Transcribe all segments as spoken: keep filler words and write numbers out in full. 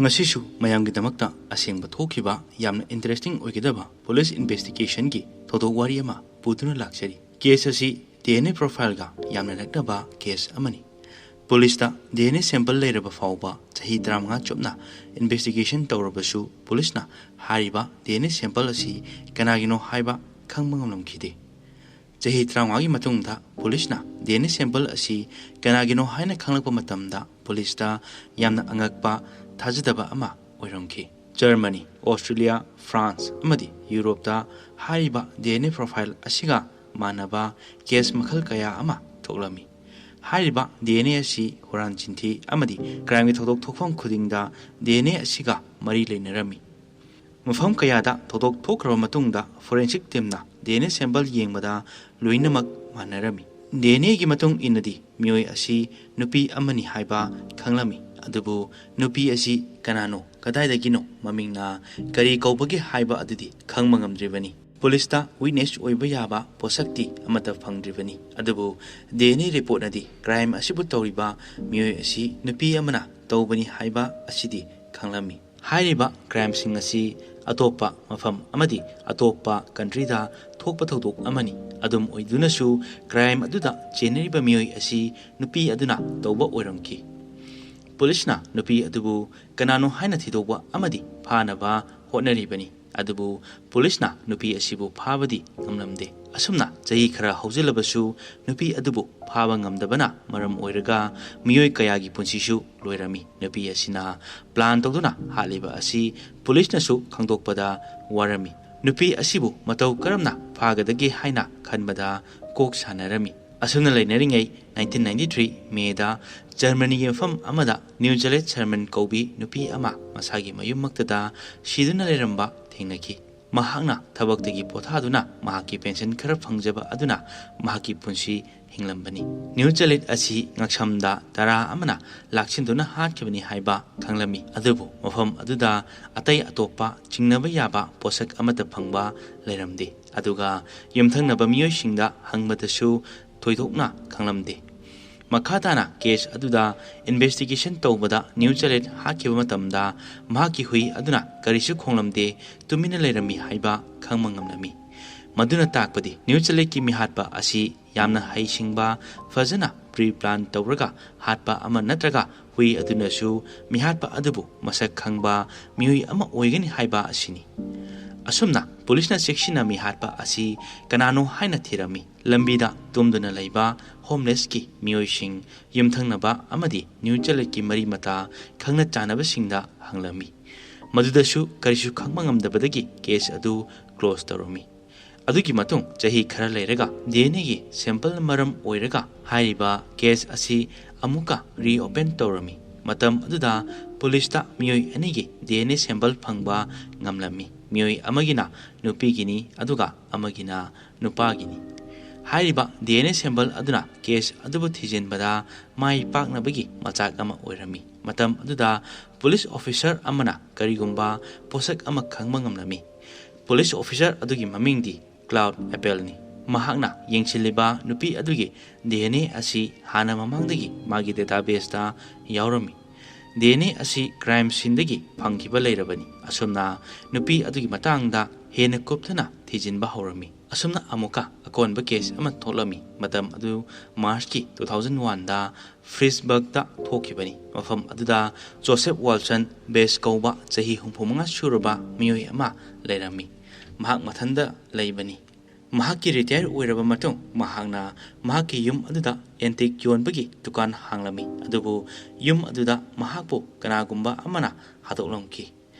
ꯉꯁꯤꯁꯨ ꯃꯌꯥꯝꯒꯤꯗꯃꯛꯇ ꯑꯁꯦꯡꯕ ꯊꯣꯛꯈꯤꯕ ꯌꯥꯝꯅ interesting ꯑꯣꯏꯒꯗꯕ police investigationꯒꯤ ꯊꯧꯗꯣꯛ ꯋꯥꯔꯤ ꯑꯃ ꯄꯨꯗꯨꯅ ꯂꯥꯛꯆꯔꯤ꯫ Case ꯑꯁꯤ DNA profileꯒ ꯌꯥꯝꯅ ꯅꯛꯅꯕ case ꯑꯃꯅꯤ꯫ Policeꯇ DNA sample ꯂꯩꯔꯕ ꯐꯥꯎꯕ ꯆꯍꯤ ꯇꯔꯥꯃꯉꯥ ꯆꯨꯞꯅ investigation ꯇꯧꯔꯕꯁꯨ policeꯅ ꯍꯥꯏꯔꯤꯕ DNA sample ꯑꯁꯤ ꯀꯅꯥꯒꯤꯅꯣ ꯍꯥꯏꯕ ꯈꯪꯕ ꯉꯝꯂꯝꯈꯤꯗꯦ꯫ ꯆꯍꯤ ꯇꯔꯥꯃꯉꯥꯒꯤ ꯃꯇꯨꯡꯗ policeꯅ DNA sample ꯑꯁꯤ ꯀꯅꯥꯒꯤꯅꯣ ꯍꯥꯏꯅ ꯈꯪꯂꯛꯄ ꯃꯇꯝꯗ policeꯇ ꯌꯥꯝꯅ ꯑꯉꯛꯄ, ꯊꯥꯖꯗꯕ ꯑꯃ ꯑꯣꯏꯔꯝꯈꯤ꯫ Germany, Australia, France ꯑꯃꯗꯤ Europeꯇ ꯍꯥꯏꯔꯤꯕ DNA profile ꯑꯁꯤꯒ ꯃꯥꯟꯅꯕ case ꯃꯈꯜ ꯀꯌꯥ ꯑꯃ ꯊꯣꯛꯂꯝꯃꯤ꯫ ꯍꯥꯏꯔꯤꯕ DNA ꯑꯁꯤ ꯍꯨꯔꯥꯟ ꯆꯤꯟꯊꯤ ꯑꯃꯗꯤ crimeꯒꯤ ꯊꯧꯗꯣꯛ ꯊꯣꯛꯐꯝ ꯈꯨꯗꯤꯡꯗ DNA ꯑꯁꯤꯒ ꯃꯔꯤ ꯂꯩꯅꯔꯝꯃꯤ꯫ ꯃꯐꯝ ꯀꯌꯥꯗ ꯊꯧꯗꯣꯛ ꯊꯣꯛꯈ꯭ꯔꯕ ꯃꯇꯨꯡꯗ forensic teamꯅ DNA sample ꯌꯦꯡꯕꯗ ꯂꯣꯏꯅꯃꯛ ꯃꯥꯟꯅꯔꯝꯃꯤ꯫ DNAꯒꯤ ꯃꯇꯨꯡ ꯏꯟꯅꯗꯤ ꯃꯤꯑꯣꯏ ꯑꯁꯤ ꯅꯨꯄꯤ ꯑꯃꯅꯤ ꯍꯥꯏꯕ ꯈꯪꯂꯝꯃꯤ, ꯑꯗꯨꯕꯨ ꯅꯨꯄꯤ ꯑꯁꯤ ꯀꯅꯥꯅꯣ, ꯀꯗꯥꯏꯗꯒꯤꯅꯣ, ꯃꯃꯤꯡꯅ ꯀꯔꯤ ꯀꯧꯕꯒꯦ ꯍꯥꯏꯕ ꯑꯗꯨꯗꯤ ꯈꯪꯕ ꯉꯝꯗ꯭ꯔꯤꯕꯅꯤ꯫ Policeꯇ witness ꯑꯣꯏꯕ ꯌꯥꯕ ꯄꯣꯠꯁꯛꯇꯤ ꯑꯃꯠꯇ ꯐꯪꯗ꯭ꯔꯤꯕꯅꯤ, ꯑꯗꯨꯕꯨ DNA reportꯅꯗꯤ crime ꯑꯁꯤꯕꯨ ꯇꯧꯔꯤꯕ ꯃꯤꯑꯣꯏ ꯑꯁꯤ ꯅꯨꯄꯤ ꯑꯃꯅ ꯇꯧꯕꯅꯤ ꯍꯥꯏꯕ ꯑꯁꯤꯗꯤ ꯈꯪꯂꯝꯃꯤ꯫ ꯍꯥꯏꯔꯤꯕ crimeꯁꯤꯡ ꯑꯁꯤ ꯑꯇꯣꯞꯄ ꯃꯐꯝ ꯑꯃꯗꯤ ꯑꯇꯣꯞꯄ countryꯗ ꯊꯣꯛꯄ ꯊꯧꯗꯣꯛ ꯑꯃꯅꯤ꯫ ꯑꯗꯨꯝ ꯑꯣꯏꯗꯨꯅꯁꯨ crime ꯑꯗꯨꯗ ꯆꯦꯟꯅꯔꯤꯕ ꯃꯤꯑꯣꯏ ꯑꯁꯤ ꯅꯨꯄꯤ ꯑꯗꯨꯅ ꯇꯧꯕ ꯑꯣꯏꯔꯝꯈꯤ꯫ Policeꯅ ꯅꯨꯄꯤ ꯑꯗꯨꯕꯨ ꯀꯅꯥꯅꯣ ꯍꯥꯏꯅ ꯊꯤꯗꯣꯛꯄ ꯑꯃꯗꯤ ꯐꯥꯅꯕ ꯍꯣꯠꯅꯔꯤꯕꯅꯤ꯫ ꯑꯗꯨꯕꯨ policeꯅ ꯅꯨꯄꯤ ꯑꯁꯤꯕꯨ ꯐꯥꯕꯗꯤ ꯉꯝꯂꯝꯗꯦ꯫ ꯑꯁꯨꯝꯅ ꯆꯍꯤ ꯈꯔ ꯍꯧꯖꯤꯜꯂꯕꯁꯨ ꯅꯨꯄꯤ ꯑꯗꯨꯕꯨ ꯐꯥꯕ ꯉꯝꯗꯕꯅ ꯃꯔꯝ ꯑꯣꯏꯔꯒ ꯃꯤꯑꯣꯏ ꯀꯌꯥꯒꯤ ꯄꯨꯟꯁꯤꯁꯨ ꯂꯣꯏꯔꯝꯃꯤ꯫ ꯅꯨꯄꯤ ꯑꯁꯤꯅ plan ꯇꯧꯗꯨꯅ ꯍꯥꯠꯂꯤꯕ ꯑꯁꯤ policeꯅꯁꯨ ꯈꯪꯗꯣꯛꯄꯗ ꯋꯥꯔꯝꯃꯤ꯫ ꯅꯨꯄꯤ ꯑꯁꯤꯕꯨ ꯃꯇꯧ ꯀꯔꯝꯅ ꯐꯥꯒꯗꯒꯦ ꯍꯥꯏꯅ ꯈꯟꯕꯗ ꯀꯣꯛ ꯁꯥꯟꯅꯔꯝꯃꯤ꯫ ꯑꯁꯨꯝꯅ ꯂꯩꯅꯔꯤꯉꯩ nineteen ninety three Mayꯗ Germanyꯒꯤ ꯃꯐꯝ ꯑꯃꯗ Neuzalet Sherman ꯀꯧꯕꯤ ꯅꯨꯄꯤ ꯑꯃ ꯃꯁꯥꯒꯤ ꯃꯌꯨꯝꯃꯛꯇꯗ ꯁꯤꯗꯨꯅ ꯂꯩꯔꯝꯕ ꯊꯦꯡꯅꯈꯤ꯫ ꯃꯍꯥꯛꯅ ꯊꯕꯛꯇꯒꯤ ꯄꯣꯊꯥꯗꯨꯅ ꯃꯍꯥꯛꯀꯤ pension ꯈꯔ ꯐꯪꯖꯕ ꯑꯗꯨꯅ ꯃꯍꯥꯛꯀꯤ ꯄꯨꯟꯁꯤ ꯍꯤꯡꯂꯝꯕꯅꯤ꯫ Neuzalet ꯑꯁꯤ ꯉꯛꯁꯝꯗ ꯇꯔꯥ ꯑꯃꯅ ꯂꯥꯛꯁꯤꯟꯗꯨꯅ ꯍꯥꯠꯈꯤꯕꯅꯤ ꯍꯥꯏꯕ ꯈꯪꯂꯝꯃꯤ, ꯑꯗꯨꯕꯨ ꯃꯐꯝ ꯑꯗꯨꯗ ꯑꯇꯩ ꯑꯇꯣꯞꯄ ꯆꯤꯡꯅꯕ ꯌꯥꯕ ꯄꯣꯠꯁꯛ ꯑꯃꯠꯇ ꯐꯪꯕ ꯂꯩꯔꯝꯗꯦ꯫ ꯑꯗꯨꯒ ꯌꯨꯝꯊꯪꯅꯕ ꯃꯤꯑꯣꯏꯁꯤꯡꯗ ꯍꯪꯕꯗꯁꯨ ꯊꯣꯏꯗꯣꯛꯅ ꯈꯪꯂꯝꯗꯦ꯫ ꯃꯈꯥ ꯇꯥꯅ ꯀꯦꯁ ꯑꯗꯨꯗ ꯏꯟꯚꯦꯁꯇꯤꯒꯦꯁꯟ ꯇꯧꯕꯗ ꯅ꯭ꯌꯨ ꯆꯂꯦꯠ ꯍꯥꯠꯈꯤꯕ ꯃꯇꯝꯗ ꯃꯍꯥꯛꯀꯤ ꯍꯨꯏ ꯑꯗꯨꯅ ꯀꯔꯤꯁꯨ ꯈꯣꯡꯂꯝꯗꯦ, ꯇꯨꯃꯤꯟꯅ ꯂꯩꯔꯝꯃꯤ ꯍꯥꯏꯕ ꯈꯪꯕ ꯉꯝꯂꯝꯃꯤ꯫ ꯃꯗꯨꯅ ꯇꯥꯛꯄꯗꯤ ꯅ꯭ꯌꯨ ꯆꯂꯦꯠꯀꯤ ꯃꯤꯍꯥꯠꯄ ꯑꯁꯤ ꯌꯥꯝꯅ ꯍꯩꯁꯤꯡꯕ, ꯐꯖꯅ ꯄ꯭ꯔꯤ ꯄ꯭ꯂꯥꯟ ꯇꯧꯔꯒ ꯍꯥꯠꯄ ꯑꯃ ꯅꯠꯇ꯭ꯔꯒ ꯍꯨꯏ ꯑꯗꯨꯅꯁꯨ ꯃꯤꯍꯥꯠꯄ ꯑꯗꯨꯕꯨ ꯃꯁꯛ ꯈꯪꯕ ꯃꯤꯑꯣꯏ ꯑꯃ ꯑꯣꯏꯒꯅꯤ ꯍꯥꯏꯕ ꯑꯁꯤꯅꯤ꯫ ꯑꯁꯨꯝꯅ ꯄꯨꯂꯤꯁꯅ ꯆꯦꯛꯁꯤꯟꯅ ꯃꯤꯍꯥꯠꯄ ꯑꯁꯤ ꯀꯅꯥꯅꯣ ꯍꯥꯏꯅ ꯊꯤꯔꯝꯃꯤ꯫ ꯂꯝꯕꯤꯗ ꯇꯨꯝꯗꯨꯅ ꯂꯩꯕ ꯍꯣꯝꯂꯦꯁꯀꯤ ꯃꯤꯑꯣꯏꯁꯤꯡ, ꯌꯨꯝꯊꯪꯅꯕ ꯑꯃꯗꯤ ꯅ꯭ꯌꯨ ꯆꯂꯦꯠꯀꯤ ꯃꯔꯤ ꯃꯇꯥ ꯈꯪꯅ ꯆꯥꯟꯅꯕꯁꯤꯡꯗ ꯍꯪꯂꯝꯃꯤ꯫ ꯃꯗꯨꯗꯁꯨ ꯀꯔꯤꯁꯨ ꯈꯪꯕ ꯉꯝꯗꯕꯗꯒꯤ ꯀꯦꯁ ꯑꯗꯨ ꯀ꯭ꯂꯣꯖ ꯇꯧꯔꯝꯃꯤ꯫ ꯑꯗꯨꯒꯤ ꯃꯇꯨꯡ ꯆꯍꯤ ꯈꯔ ꯂꯩꯔꯒ ꯗꯤ ꯑꯦꯟ ꯑꯦꯒꯤ ꯁꯦꯝꯄꯜ ꯃꯔꯝ ꯑꯣꯏꯔꯒ ꯍꯥꯏꯔꯤꯕ ꯀꯦꯁ ꯑꯁꯤ ꯑꯃꯨꯛꯀ ꯔꯤꯑꯣꯄꯦꯟ ꯇꯧꯔꯝꯃꯤ꯫ ꯃꯇꯝ ꯑꯗꯨꯗ ꯄꯨꯂꯤꯁꯇ ꯃꯤꯑꯣꯏ ꯑꯅꯤꯒꯤ ꯗꯤ ꯑꯦꯟ ꯑꯦ ꯁꯦꯝꯄꯜ ꯐꯪꯕ ꯉꯝꯂꯝꯃꯤ꯫ ꯃꯤꯑꯣꯏ ꯑꯃꯒꯤꯅ ꯅꯨꯄꯤꯒꯤꯅꯤ, ꯑꯗꯨꯒ ꯑꯃꯒꯤꯅ ꯅꯨꯄꯥꯒꯤꯅꯤ꯫ ꯍꯥꯏꯔꯤꯕ ꯗꯤ ꯑꯦꯟ ꯑꯦ ꯁꯦꯝꯄꯜ ꯑꯗꯨꯅ ꯀꯦꯁ ꯑꯗꯨꯕꯨ ꯊꯤꯖꯤꯟꯕꯗ ꯃꯥꯏ ꯄꯥꯛꯅꯕꯒꯤ ꯃꯆꯥꯛ ꯑꯃ ꯑꯣꯏꯔꯝꯃꯤ꯫ ꯃꯇꯝ ꯑꯗꯨꯗ ꯄꯨꯂꯤꯁ ꯑꯣꯐꯤꯁꯔ ꯑꯃꯅ ꯀꯔꯤꯒꯨꯝꯕ ꯄꯣꯠꯁꯛ ꯑꯃ ꯈꯪꯕ ꯉꯝꯂꯝꯃꯤ꯫ ꯄꯨꯂꯤꯁ ꯑꯣꯐꯤꯁꯔ ꯑꯗꯨꯒꯤ ꯃꯃꯤꯡꯗꯤ ꯀ꯭ꯂꯥꯎꯗ ꯑꯦꯄꯦꯜꯅꯤ꯫ ꯃꯍꯥꯛꯅ ꯌꯦꯡꯁꯤꯜꯂꯤꯕ ꯅꯨꯄꯤ ꯑꯗꯨꯒꯤ ꯗꯤ ꯑꯦꯟ ꯑꯦ ꯑꯁꯤ ꯍꯥꯟꯅ ꯃꯃꯥꯡꯗꯒꯤ ꯃꯥꯒꯤ ꯗꯦꯇꯥꯕꯦꯁꯇ ꯌꯥꯎꯔꯝꯃꯤ꯫ ꯗꯤ ꯑꯦꯟ ꯑꯦ ꯑꯁꯤ ꯀ꯭ꯔꯥꯏꯝ ꯁꯤꯟꯗꯒꯤ ꯐꯪꯈꯤꯕ ꯂꯩꯔꯕꯅꯤ꯫ ꯑꯁꯨꯝꯅ ꯅꯨꯄꯤ ꯑꯗꯨꯒꯤ ꯃꯇꯥꯡꯗ ꯍꯦꯟꯅ ꯀꯨꯞꯊꯅ ꯊꯤꯖꯤꯟꯕ ꯍꯧꯔꯝꯃꯤ꯫ ꯑꯁꯨꯝꯅ ꯑꯃꯨꯛꯀ ꯑꯀꯣꯟꯕ ꯀꯦꯁ ꯑꯃ ꯊꯣꯛꯂꯝꯃꯤ꯫ ꯃꯇꯝ ꯑꯗꯨ ꯃꯥꯔꯆꯀꯤ two thousand one ꯗ ꯐ꯭ꯔꯤꯁꯕꯔꯒꯇ ꯊꯣꯛꯈꯤꯕꯅꯤ꯫ ꯃꯐꯝ ꯑꯗꯨꯗ ꯖꯣꯁꯦꯐ ꯋꯥꯜꯁꯟ ꯕꯦꯁ ꯀꯧꯕ ꯆꯍꯤ ꯍꯨꯝꯐꯨ ꯃꯉꯥ ꯁꯨꯔꯕ ꯃꯤꯑꯣꯏ ꯑꯃ ꯂꯩꯔꯝꯃꯤ꯫ ꯃꯍꯥꯛ ꯃꯊꯟꯗ ꯂꯩꯕꯅꯤ꯫ ꯃꯍꯥꯛꯀꯤ ꯔꯤꯇꯥꯌꯔ ꯑꯣꯏꯔꯕ ꯃꯇꯨꯡ ꯃꯍꯥꯛꯅ ꯃꯍꯥꯛꯀꯤ ꯌꯨꯝ ꯑꯗꯨꯗ ꯑꯦꯟꯇꯤꯛ ꯌꯣꯟꯕꯒꯤ ꯗꯨꯀꯥꯟ ꯍꯥꯡꯂꯝꯃꯤ, ꯑꯗꯨꯕꯨ ꯌꯨꯝ ꯑꯗꯨꯗ ꯃꯍꯥꯛꯄꯨ ꯀꯅꯥꯒꯨꯝꯕ ꯑꯃꯅ ꯍꯥꯠꯇꯣꯛꯂꯝꯈꯤ꯫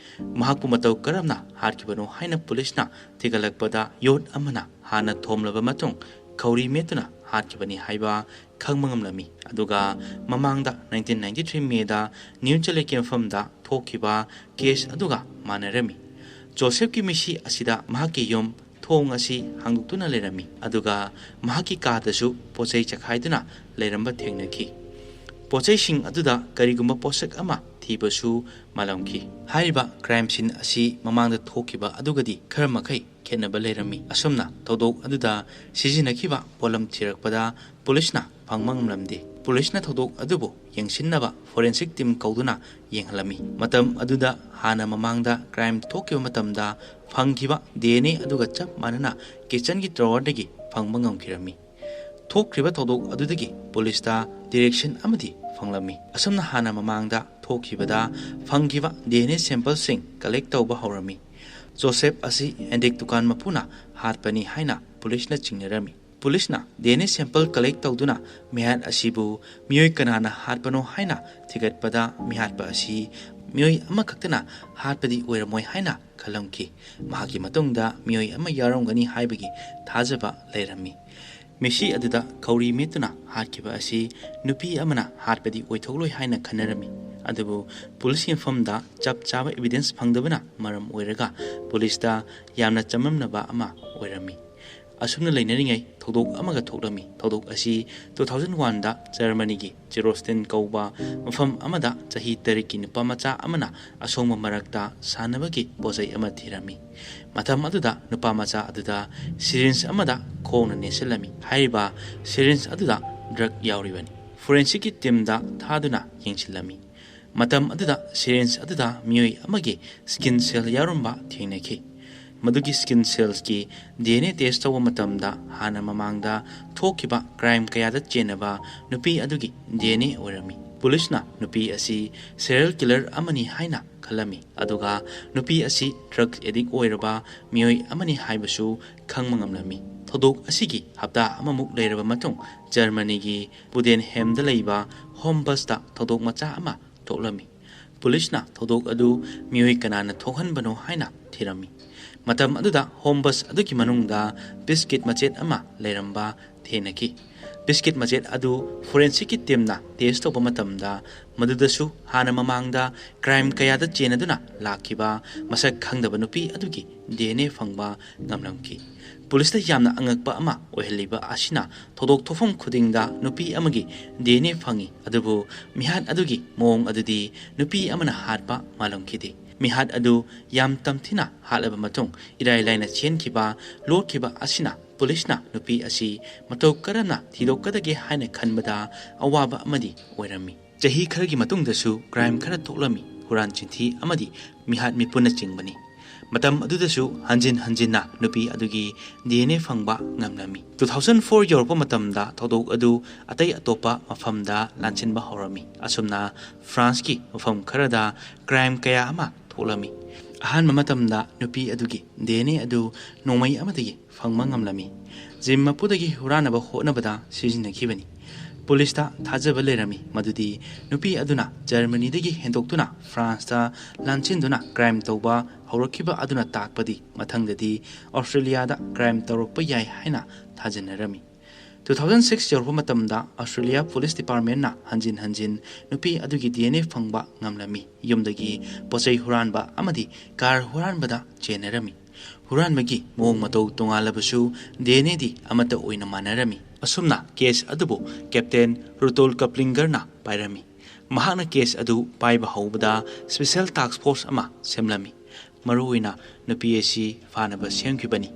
ꯃꯍꯥꯛꯄꯨ ꯃꯇꯧ ꯀꯔꯝꯅ ꯍꯥꯠꯈꯤꯕꯅꯣ ꯍꯥꯏꯅ ꯄꯨꯂꯤꯁꯅ ꯊꯤꯒꯠꯂꯛꯄꯗ, ꯌꯣꯠ ꯑꯃꯅ ꯍꯥꯟꯅ ꯊꯣꯝꯂꯕ ꯃꯇꯨꯡ ꯈꯧꯔꯤ ꯃꯦꯠꯇꯨꯅ ꯍꯥꯠꯈꯤꯕꯅꯤ ꯍꯥꯏꯕ ꯈꯪꯕ ꯉꯝꯂꯝꯃꯤ꯫ ꯑꯗꯨꯒ ꯃꯃꯥꯡꯗ nineteen ninety three ꯃꯦꯗ ꯅ꯭ꯌꯨ ꯆꯂꯦꯠꯀꯤ ꯃꯐꯝꯗ ꯊꯣꯛꯈꯤꯕ ꯀꯦꯁ ꯑꯗꯨꯒ ꯃꯥꯟꯅꯔꯝꯃꯤ꯫ ꯖꯣꯁꯦꯐꯀꯤ ꯃꯤꯁꯤ ꯑꯁꯤꯗ ꯃꯍꯥꯛꯀꯤ ꯌꯨꯝ ꯊꯣꯡ ꯑꯁꯤ ꯍꯥꯡꯗꯣꯛꯇꯨꯅ ꯂꯩꯔꯝꯃꯤ, ꯑꯗꯨꯒ ꯃꯍꯥꯛꯀꯤ ꯀꯥꯗꯁꯨ ꯄꯣꯠꯆꯩ ꯆꯈꯥꯏꯗꯨꯅ ꯂꯩꯔꯝꯕ ꯊꯦꯡꯅꯈꯤ꯫ ꯄꯣꯠꯆꯩꯁꯤꯡ ꯑꯗꯨꯗ ꯀꯔꯤꯒꯨꯝꯕ ꯄꯣꯠꯁꯛ ꯑꯃ ꯊꯤꯕꯁꯨ ꯃꯥꯜꯂꯝꯈꯤ꯫ ꯍꯥꯏꯔꯤꯕ ꯀ꯭ꯔꯥꯏꯝ ꯁꯤꯟ ꯑꯁꯤ ꯃꯃꯥꯡꯗ ꯊꯣꯛꯈꯤꯕ ꯑꯗꯨꯒꯗꯤ ꯈꯔ ꯃꯈꯩ ꯈꯦꯠꯅꯕ ꯂꯩꯔꯝꯃꯤ꯫ ꯑꯁꯨꯝꯅ ꯊꯧꯗꯣꯛ ꯑꯗꯨꯗ ꯁꯤꯖꯤꯟꯅꯈꯤꯕ ꯄꯣꯠꯂꯝ ꯊꯤꯔꯛꯄꯗ ꯄꯨꯂꯤꯁꯅ ꯐꯪꯕ ꯉꯝꯂꯝꯗꯦ꯫ ꯄꯨꯂꯤꯁꯅ ꯊꯧꯗꯣꯛ ꯑꯗꯨꯕꯨ ꯌꯦꯡꯁꯤꯟꯅꯕ ꯐꯣꯔꯦꯟꯁꯤꯛ ꯇꯤꯝ ꯀꯧꯗꯨꯅ ꯌꯦꯡꯍꯜꯂꯝꯃꯤ꯫ ꯃꯇꯝ ꯑꯗꯨꯗ ꯍꯥꯟꯅ ꯃꯃꯥꯡꯗ ꯀ꯭ꯔꯥꯏꯝ ꯊꯣꯛꯈꯤꯕ ꯃꯇꯝꯗ ꯐꯪꯈꯤꯕ ꯗꯤ ꯑꯦꯟ ꯑꯦ ꯑꯗꯨꯒ ꯆꯞ ꯃꯥꯟꯅꯅ ꯀꯤꯆꯟꯒꯤ ꯗ꯭ꯔꯣꯋꯔꯗꯒꯤ ꯐꯪꯕ ꯉꯝꯈꯤꯔꯝꯃꯤ꯫ ꯊꯣꯛꯈ꯭ꯔꯤꯕ ꯊꯧꯗꯣꯛ ꯑꯗꯨꯗꯒꯤ ꯄꯨꯂꯤꯁꯇ ꯗꯤꯔꯦꯛꯁꯟ ꯑꯃꯗꯤ ꯐꯪꯂꯝꯃꯤ꯫ ꯑꯁꯨꯝꯅ ꯍꯥꯟꯅ ꯃꯃꯥꯡꯗ ꯊꯣꯛꯈꯤꯕꯗ ꯐꯪꯈꯤꯕ ꯗꯤ ꯑꯦꯟ ꯑꯦ ꯁꯦꯝꯄꯜꯁꯤꯡ ꯀꯂꯦꯛ ꯇꯧꯕ ꯍꯧꯔꯝꯃꯤ꯫ ꯖꯣꯁꯦꯐ ꯑꯁꯤ ꯑꯦꯟꯇꯤꯛ ꯗꯨꯀꯥꯟ ꯃꯄꯨꯅ ꯍꯥꯠꯄꯅꯤ ꯍꯥꯏꯅ ꯄꯨꯂꯤꯁꯅ ꯆꯤꯡꯅꯔꯝꯃꯤ꯫ ꯄꯨꯂꯤꯁꯅ ꯗꯤ ꯑꯦꯟ ꯑꯦ ꯁꯦꯝꯄꯜ ꯀꯂꯦꯛ ꯇꯧꯗꯨꯅ ꯃꯤꯍꯥꯠ ꯑꯁꯤꯕꯨ ꯃꯤꯑꯣꯏ ꯀꯅꯥꯅ ꯍꯥꯠꯄꯅꯣ ꯍꯥꯏꯅ ꯊꯤꯒꯠꯄꯗ, ꯃꯤꯍꯥꯠꯄ ꯑꯁꯤ ꯃꯤꯑꯣꯏ ꯑꯃꯈꯛꯇꯅ ꯍꯥꯠꯄꯗꯤ ꯑꯣꯏꯔꯝꯃꯣꯏ ꯍꯥꯏꯅ ꯈꯜꯂꯝꯈꯤ꯫ ꯃꯍꯥꯛꯀꯤ ꯃꯇꯨꯡꯗ ꯃꯤꯑꯣꯏ ꯑꯃ ꯌꯥꯎꯔꯝꯒꯅꯤ ꯍꯥꯏꯕꯒꯤ ꯊꯥꯖꯕ ꯂꯩꯔꯝꯃꯤ꯫ ꯃꯤꯁꯤ ꯑꯗꯨꯗ ꯈꯧꯔꯤ ꯃꯦꯠꯇꯨꯅ ꯍꯥꯠꯈꯤꯕ ꯑꯁꯤ ꯅꯨꯄꯤ ꯑꯃꯅ ꯍꯥꯠꯄꯗꯤ ꯑꯣꯏꯊꯣꯛꯂꯣꯏ ꯍꯥꯏꯅ ꯈꯟꯅꯔꯝꯃꯤ꯫ ꯑꯗꯨꯕꯨ ꯄꯨꯂꯤꯁꯀꯤ ꯃꯐꯝꯗ ꯆꯞ ꯆꯥꯕ ꯏꯕꯤꯗꯦꯟꯁ ꯐꯪꯗꯕꯅ ꯃꯔꯝ ꯑꯣꯏꯔꯒ ꯄꯨꯂꯤꯁꯇ ꯌꯥꯝꯅ ꯆꯃꯝꯅꯕ ꯑꯃ ꯑꯣꯏꯔꯝꯃꯤ꯫ ꯑꯁꯨꯝꯅ ꯂꯩꯅꯔꯤꯉꯩ ꯊꯧꯗꯣꯛ ꯑꯃꯒ ꯊꯣꯛꯂꯝꯃꯤ꯫ ꯊꯧꯗꯣꯛ ꯑꯁꯤ ꯇꯨ ꯊꯥꯎꯖꯟ ꯋꯥꯟꯗ ꯖꯔꯃꯅꯤꯒꯤ ꯆꯦꯔꯣꯁꯇꯤꯟ ꯀꯧꯕ ꯃꯐꯝ ꯑꯃꯗ ꯆꯍꯤ ꯇꯔꯦꯠꯀꯤ ꯅꯨꯄꯥ ꯃꯆꯥ ꯑꯃꯅ ꯑꯁꯣꯡꯕ ꯃꯔꯛꯇ ꯁꯥꯟꯅꯕꯒꯤ ꯄꯣꯠꯆꯩ ꯑꯃ ꯊꯤꯔꯝꯃꯤ꯫ ꯃꯇꯝ ꯑꯗꯨꯗ ꯅꯨꯄꯥ ꯃꯆꯥ ꯑꯗꯨꯗ ꯁꯤꯔꯤꯟꯁ ꯑꯃꯗ ꯈꯣꯡꯅ ꯅꯦꯠꯁꯤꯜꯂꯝꯃꯤ꯫ ꯍꯥꯏꯔꯤꯕ ꯁꯤꯔꯤꯟꯁ ꯑꯗꯨꯗ ꯗ꯭ꯔꯒ ꯌꯥꯎꯔꯤꯕꯅꯤ꯫ ꯐꯣꯔꯦꯟꯁꯤꯛꯀꯤ ꯇꯤꯝꯗ ꯊꯥꯗꯨꯅ ꯌꯦꯡꯁꯤꯜꯂꯝꯃꯤ꯫ ꯃꯇꯝ ꯑꯗꯨꯗ ꯁꯤꯔꯤꯟꯁ ꯑꯗꯨꯗ ꯃꯤꯑꯣꯏ ꯑꯃꯒꯤ ꯁ꯭ꯀꯤꯟ ꯁꯦꯜ ꯌꯥꯎꯔꯝꯕ ꯊꯦꯡꯅꯈꯤ꯫ ꯃꯗꯨꯒꯤ ꯁ꯭ꯀꯤꯟ ꯁꯦꯜꯁꯀꯤ ꯗꯤ ꯑꯦꯟ ꯑꯦ ꯇꯦꯁ ꯇꯧꯕ ꯃꯇꯝꯗ ꯍꯥꯟꯅ ꯃꯃꯥꯡꯗ ꯊꯣꯛꯈꯤꯕ ꯀ꯭ꯔꯥꯏꯝ ꯀꯌꯥꯗ ꯆꯦꯟꯅꯕ ꯅꯨꯄꯤ ꯑꯗꯨꯒꯤ ꯗꯤ ꯑꯦꯟ ꯑꯦ ꯑꯣꯏꯔꯝꯃꯤ꯫ ꯄꯨꯂꯤꯁꯅ ꯅꯨꯄꯤ ꯑꯁꯤ ꯁꯦꯔꯤꯌꯦꯜ ꯀꯤꯂꯔ ꯑꯃꯅꯤ ꯍꯥꯏꯅ ꯈꯜꯂꯝꯃꯤ, ꯑꯗꯨꯒ ꯅꯨꯄꯤ ꯑꯁꯤ ꯗ꯭ꯔꯒ ꯑꯦꯗꯤꯛ ꯑꯣꯏꯔꯕ ꯃꯤꯑꯣꯏ ꯑꯃꯅꯤ ꯍꯥꯏꯕꯁꯨ ꯈꯪꯕ ꯉꯝꯂꯝꯃꯤ꯫ ꯊꯧꯗꯣꯛ ꯑꯁꯤꯒꯤ ꯍꯞꯇꯥ ꯑꯃꯃꯨꯛ ꯂꯩꯔꯕ ꯃꯇꯨꯡ ꯖꯔꯃꯅꯤꯒꯤ ꯕꯨꯗꯦꯟꯍꯦꯝꯗ ꯂꯩꯕ ꯍꯣꯝ ꯕꯁꯇ ꯊꯧꯗꯣꯛ ꯃꯆꯥ ꯑꯃ ꯊꯣꯛꯂꯝꯃꯤ꯫ ꯄꯨꯂꯤꯁꯅ ꯊꯧꯗꯣꯛ ꯑꯗꯨ ꯃꯤꯑꯣꯏ ꯀꯅꯥꯅ ꯊꯣꯛꯍꯟꯕꯅꯣ ꯍꯥꯏꯅ ꯊꯤꯔꯝꯃꯤ꯫ ꯃꯇꯝ ꯑꯗꯨꯗ ꯍꯣꯝ ꯕꯁ ꯑꯗꯨꯒꯤ ꯃꯅꯨꯡꯗ ꯕꯤꯁꯀꯤꯠ ꯃꯆꯦꯠ ꯑꯃ ꯂꯩꯔꯝꯕ ꯊꯦꯡꯅꯈꯤ꯫ ꯕꯤꯁꯀꯤꯠ ꯃꯆꯦꯠ ꯑꯗꯨ ꯐꯣꯔꯦꯟꯁꯤꯛꯀꯤ ꯇꯤꯝꯅ ꯇꯦꯁ ꯇꯧꯕ ꯃꯇꯝꯗ ꯃꯗꯨꯗꯁꯨ ꯍꯥꯟꯅ ꯃꯃꯥꯡꯗ ꯀ꯭ꯔꯥꯏꯝ ꯀꯌꯥꯗ ꯆꯦꯟꯅꯗꯨꯅ ꯂꯥꯛꯈꯤꯕ ꯃꯁꯛ ꯈꯪꯗꯕ ꯅꯨꯄꯤ ꯑꯗꯨꯒꯤ ꯗꯤ ꯑꯦꯟ ꯑꯦ ꯐꯪꯕ ꯉꯝꯂꯝꯈꯤ꯫ ꯄꯨꯂꯤꯁꯇ ꯌꯥꯝꯅ ꯑꯉꯛꯄ ꯑꯃ ꯑꯣꯏꯍꯜꯂꯤꯕ ꯑꯁꯤꯅ ꯊꯧꯗꯣꯛ ꯊꯣꯛꯐꯝ ꯈꯨꯗꯤꯡꯗ ꯅꯨꯄꯤ ꯑꯃꯒꯤ ꯗꯤ ꯑꯦꯟ ꯑꯦ ꯐꯪꯏ, ꯑꯗꯨꯕꯨ ꯃꯤꯍꯥꯠ ꯑꯗꯨꯒꯤ ꯃꯑꯣꯡ ꯑꯗꯨꯗꯤ ꯅꯨꯄꯤ ꯑꯃꯅ ꯍꯥꯠꯄ ꯃꯥꯜꯂꯝꯈꯤꯗꯦ꯫ ꯃꯤꯍꯥꯠ ꯑꯗꯨ ꯌꯥꯝ ꯇꯝꯊꯤꯅ ꯍꯥꯠꯂꯕ ꯃꯇꯨꯡ ꯏꯔꯥꯏ ꯂꯥꯏꯅ ꯆꯦꯟꯈꯤꯕ, ꯂꯣꯠꯈꯤꯕ ꯑꯁꯤꯅ ꯄꯨꯂꯤꯁꯅ ꯅꯨꯄꯤ ꯑꯁꯤ ꯃꯇꯧ ꯀꯔꯝꯅ ꯊꯤꯗꯣꯛꯀꯗꯒꯦ ꯍꯥꯏꯅ ꯈꯟꯕꯗ ꯑꯋꯥꯕ ꯑꯃꯗꯤ ꯑꯣꯏꯔꯝꯃꯤ꯫ ꯆꯍꯤ ꯈꯔꯒꯤ ꯃꯇꯨꯡꯗꯁꯨ ꯀ꯭ꯔꯥꯏꯝ ꯈꯔ ꯊꯣꯛꯂꯝꯃꯤ, ꯍꯨꯔꯥꯟ ꯆꯤꯟꯊꯤ ꯑꯃꯗꯤ ꯃꯤꯍꯥꯠ ꯃꯤꯄꯨꯟꯅꯆꯤꯡꯕꯅꯤ꯫ ꯃꯇꯝ ꯑꯗꯨꯗꯁꯨ ꯍꯟꯖꯤꯟ ꯍꯟꯖꯤꯟꯅ ꯅꯨꯄꯤ ꯑꯗꯨꯒꯤ ꯗꯤ ꯑꯦꯟ ꯑꯦ ꯐꯪꯕ ꯉꯝꯂꯝꯃꯤ꯫ ꯇꯨ ꯊꯥꯎꯖꯟ ꯐꯣꯔ ꯌꯧꯔꯛꯄ ꯃꯇꯝꯗ ꯊꯧꯗꯣꯛ ꯑꯗꯨ ꯑꯇꯩ ꯑꯇꯣꯞꯄ ꯃꯐꯝꯗ ꯂꯥꯟꯁꯤꯟꯕ ꯍꯧꯔꯝꯃꯤ꯫ ꯑꯁꯨꯝꯅ ꯐ꯭ꯔꯥꯟꯁꯀꯤ ꯃꯐꯝ ꯈꯔꯗ ꯀ꯭ꯔꯥꯏꯝ ꯀꯌꯥ ꯑꯃ ꯊꯣꯛꯂꯝꯃꯤ꯫ ꯑꯍꯥꯟꯕ ꯃꯇꯝꯗ ꯅꯨꯄꯤ ꯑꯗꯨꯒꯤ ꯗꯤ ꯑꯦꯟ ꯑꯦ ꯑꯗꯨ ꯅꯣꯡꯃꯩ ꯑꯃꯗꯒꯤ ꯐꯪꯕ ꯉꯝꯂꯝꯃꯤ꯫ ꯖꯤꯝ ꯃꯄꯨꯗꯒꯤ ꯍꯨꯔꯥꯟꯅꯕ ꯍꯣꯠꯅꯕꯗ ꯁꯤꯖꯤꯟꯅꯈꯤꯕꯅꯤ꯫ ꯄꯨꯂꯤꯁꯇ ꯊꯥꯖꯕ ꯂꯩꯔꯝꯃꯤ ꯃꯗꯨꯗꯤ ꯅꯨꯄꯤ ꯑꯗꯨꯅ ꯖꯔꯃꯅꯤꯗꯒꯤ ꯍꯦꯟꯗꯣꯛꯇꯨꯅ ꯐ꯭ꯔꯥꯟꯁꯇ ꯂꯥꯟꯁꯤꯟꯗꯨꯅ ꯀ꯭ꯔꯥꯏꯝ ꯇꯧꯕ ꯍꯧꯔꯛꯈꯤꯕ ꯑꯗꯨꯅ ꯇꯥꯛꯄꯗꯤ ꯃꯊꯪꯗꯗꯤ ꯑꯣꯁꯇ꯭ꯔꯦꯂꯤꯌꯥꯗ ꯀ꯭ꯔꯥꯏꯝ ꯇꯧꯔꯛꯄ ꯌꯥꯏ ꯍꯥꯏꯅ ꯊꯥꯖꯅꯔꯝꯃꯤ꯫ ꯇꯨ ꯊꯥꯎꯖꯟ ꯁꯤꯛꯁ ꯌꯧꯔꯛꯄ ꯃꯇꯝꯗ ꯑꯣꯁꯇ꯭ꯔꯦꯂꯤꯌꯥ ꯄꯨꯂꯤꯁ ꯗꯤꯄꯥꯔꯠꯃꯦꯟꯅ ꯍꯟꯖꯤꯟ ꯍꯟꯖꯤꯟ ꯅꯨꯄꯤ ꯑꯗꯨꯒꯤ ꯗꯤ ꯑꯦꯟ ꯑꯦ ꯐꯪꯕ ꯉꯝꯂꯝꯃꯤ꯫ ꯌꯨꯝꯗꯒꯤ ꯄꯣꯠꯆꯩ ꯍꯨꯔꯥꯟꯕ ꯑꯃꯗꯤ ꯀꯥꯔ ꯍꯨꯔꯥꯟꯕꯗ ꯆꯦꯟꯅꯔꯝꯃꯤ꯫ ꯍꯨꯔꯥꯟꯕꯒꯤ ꯃꯑꯣꯡ ꯃꯇꯧ ꯇꯣꯉꯥꯜꯂꯕꯁꯨ ꯗꯤ ꯑꯦꯟ ꯑꯦꯗꯤ ꯑꯃꯠꯇ ꯑꯣꯏꯅ ꯃꯥꯟꯅꯔꯝꯃꯤ꯫ ꯑꯁꯨꯝꯅ ꯀꯦꯁ ꯑꯗꯨꯕꯨ ꯀꯦꯞꯇꯦꯟ ꯔꯨꯇꯣꯜ ꯀꯞꯂꯤꯡꯒꯔꯅ ꯄꯥꯏꯔꯝꯃꯤ꯫ ꯃꯍꯥꯛꯅ ꯀꯦꯁ ꯑꯗꯨ ꯄꯥꯏꯕ ꯍꯧꯕꯗ ꯁ꯭ꯄꯦꯁꯦꯜ ꯇꯥꯛꯁ ꯐꯣꯔꯁ ꯑꯃ ꯁꯦꯝꯂꯝꯃꯤ꯫ ꯃꯔꯨꯑꯣꯏꯅ ꯅꯨꯄꯤ ꯑꯁꯤ ꯐꯥꯅꯕ ꯁꯦꯝꯈꯤꯕꯅꯤ꯫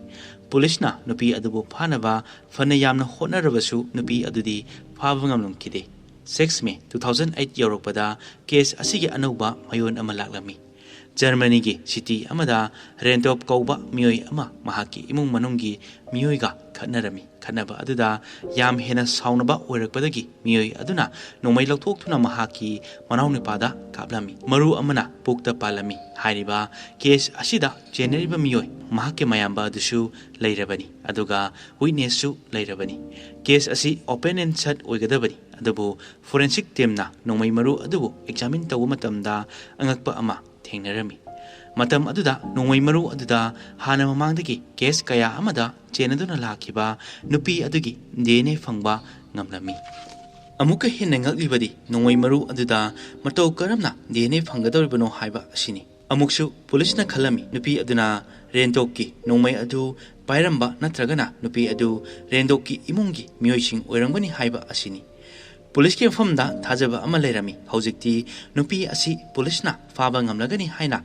ꯄꯨꯂꯤꯁꯅ ꯅꯨꯄꯤ ꯑꯗꯨꯕꯨ ꯐꯥꯅꯕ ꯐꯅ ꯌꯥꯝꯅ ꯍꯣꯠꯅꯔꯕꯁꯨ ꯅꯨꯄꯤ ꯑꯗꯨꯗꯤ ꯐꯥꯕ ꯉꯝꯂꯝꯈꯤꯗꯦ꯫ Six May two thousand eight ꯌꯧꯔꯛꯄꯗ ꯀꯦꯁ ꯑꯁꯤꯒꯤ ꯑꯅꯧꯕ ꯃꯌꯣꯟ ꯑꯃ ꯂꯥꯛꯂꯝꯃꯤ꯫ ꯖꯔꯃꯅꯤꯒꯤ ꯁꯤꯇꯤ ꯑꯃꯗ ꯔꯦꯟꯇꯣꯞ ꯀꯧꯕ ꯃꯤꯑꯣꯏ ꯑꯃ ꯃꯍꯥꯛꯀꯤ ꯏꯃꯨꯡ ꯃꯅꯨꯡꯒꯤ ꯃꯤꯑꯣꯏꯒ ꯈꯠꯅꯔꯝꯃꯤ꯫ ꯈꯠꯅꯕ ꯑꯗꯨꯗ ꯌꯥꯝ ꯍꯦꯟꯅ ꯁꯥꯎꯅꯕ ꯑꯣꯏꯔꯛꯄꯗꯒꯤ ꯃꯤꯑꯣꯏ ꯑꯗꯨꯅ ꯅꯣꯡꯃꯩ ꯂꯧꯊꯣꯛꯇꯨꯅ ꯃꯍꯥꯛꯀꯤ ꯃꯅꯥꯎꯅꯨꯄꯥꯗ ꯀꯥꯞꯂꯝꯃꯤ꯫ ꯃꯔꯨ ꯑꯃꯅ ꯄꯨꯛꯇ ꯄꯥꯜꯂꯝꯃꯤ꯫ ꯍꯥꯏꯔꯤꯕ ꯀꯦꯁ ꯑꯁꯤꯗ ꯆꯦꯟꯅꯔꯤꯕ ꯃꯤꯑꯣꯏ ꯃꯍꯥꯛꯀꯤ ꯃꯌꯥꯝꯕ ꯑꯗꯨꯁꯨ ꯂꯩꯔꯕꯅꯤ, ꯑꯗꯨꯒ ꯋꯤꯠꯅꯦꯁꯁꯨ ꯂꯩꯔꯕꯅꯤ꯫ ꯀꯦꯁ ꯑꯁꯤ ꯑꯣꯄꯟ ꯑꯦꯟ ꯁꯠ ꯑꯣꯏꯒꯗꯕꯅꯤ, ꯑꯗꯨꯕꯨ ꯐꯣꯔꯦꯟꯁꯤꯛ ꯇꯤꯝꯅ ꯅꯣꯡꯃꯩ ꯃꯔꯨ ꯑꯗꯨꯕꯨ ꯑꯦꯛꯖꯥꯃꯤꯟ ꯇꯧꯕ ꯃꯇꯝꯗ ꯑꯉꯛꯄ ꯑꯃ ꯊꯦꯡꯅꯔꯝꯃꯤ꯫ ꯃꯇꯝ ꯑꯗꯨꯗ ꯅꯣꯡꯃꯩ ꯃꯔꯨ ꯑꯗꯨꯗ ꯍꯥꯟꯅ ꯃꯃꯥꯡꯗꯒꯤ ꯀꯦꯁ ꯀꯌꯥ ꯑꯃꯗ ꯆꯦꯟꯅꯗꯨꯅ ꯂꯥꯛꯈꯤꯕ ꯅꯨꯄꯤ ꯑꯗꯨꯒꯤ ꯗꯤ ꯑꯦꯟ ꯑꯦ ꯐꯪꯕ ꯉꯝꯂꯝꯃꯤ꯫ ꯑꯃꯨꯛꯀ ꯍꯦꯟꯅ ꯉꯛꯂꯤꯕꯗꯤ ꯅꯣꯡꯃꯩ ꯃꯔꯨ ꯑꯗꯨꯗ ꯃꯇꯧ ꯀꯔꯝꯅ ꯗꯤ ꯑꯦꯟ ꯑꯦ ꯐꯪꯒꯗꯧꯔꯤꯕꯅꯣ ꯍꯥꯏꯕ ꯑꯁꯤꯅꯤ꯫ ꯑꯃꯨꯛꯁꯨ ꯄꯨꯂꯤꯁꯅ ꯈꯜꯂꯝꯃꯤ ꯅꯨꯄꯤ ꯑꯗꯨꯅ ꯔꯦꯟꯗꯣꯛꯀꯤ ꯅꯣꯡꯃꯩ ꯑꯗꯨ ꯄꯥꯏꯔꯝꯕ ꯅꯠꯇ꯭ꯔꯒꯅ ꯅꯨꯄꯤ ꯑꯗꯨ ꯔꯦꯟꯗꯣꯛꯀꯤ ꯏꯃꯨꯡꯒꯤ ꯃꯤꯑꯣꯏꯁꯤꯡ ꯑꯣꯏꯔꯝꯒꯅꯤ ꯍꯥꯏꯕ ꯑꯁꯤꯅꯤ꯫ ꯄꯨꯂꯤꯁꯀꯤ ꯃꯐꯝꯗ ꯊꯥꯖꯕ ꯑꯃ ꯂꯩꯔꯝꯃꯤ꯫ ꯍꯧꯖꯤꯛꯇꯤ ꯅꯨꯄꯤ ꯑꯁꯤ ꯄꯨꯂꯤꯁꯅ ꯐꯥꯕ ꯉꯝꯂꯒꯅꯤ ꯍꯥꯏꯅ꯫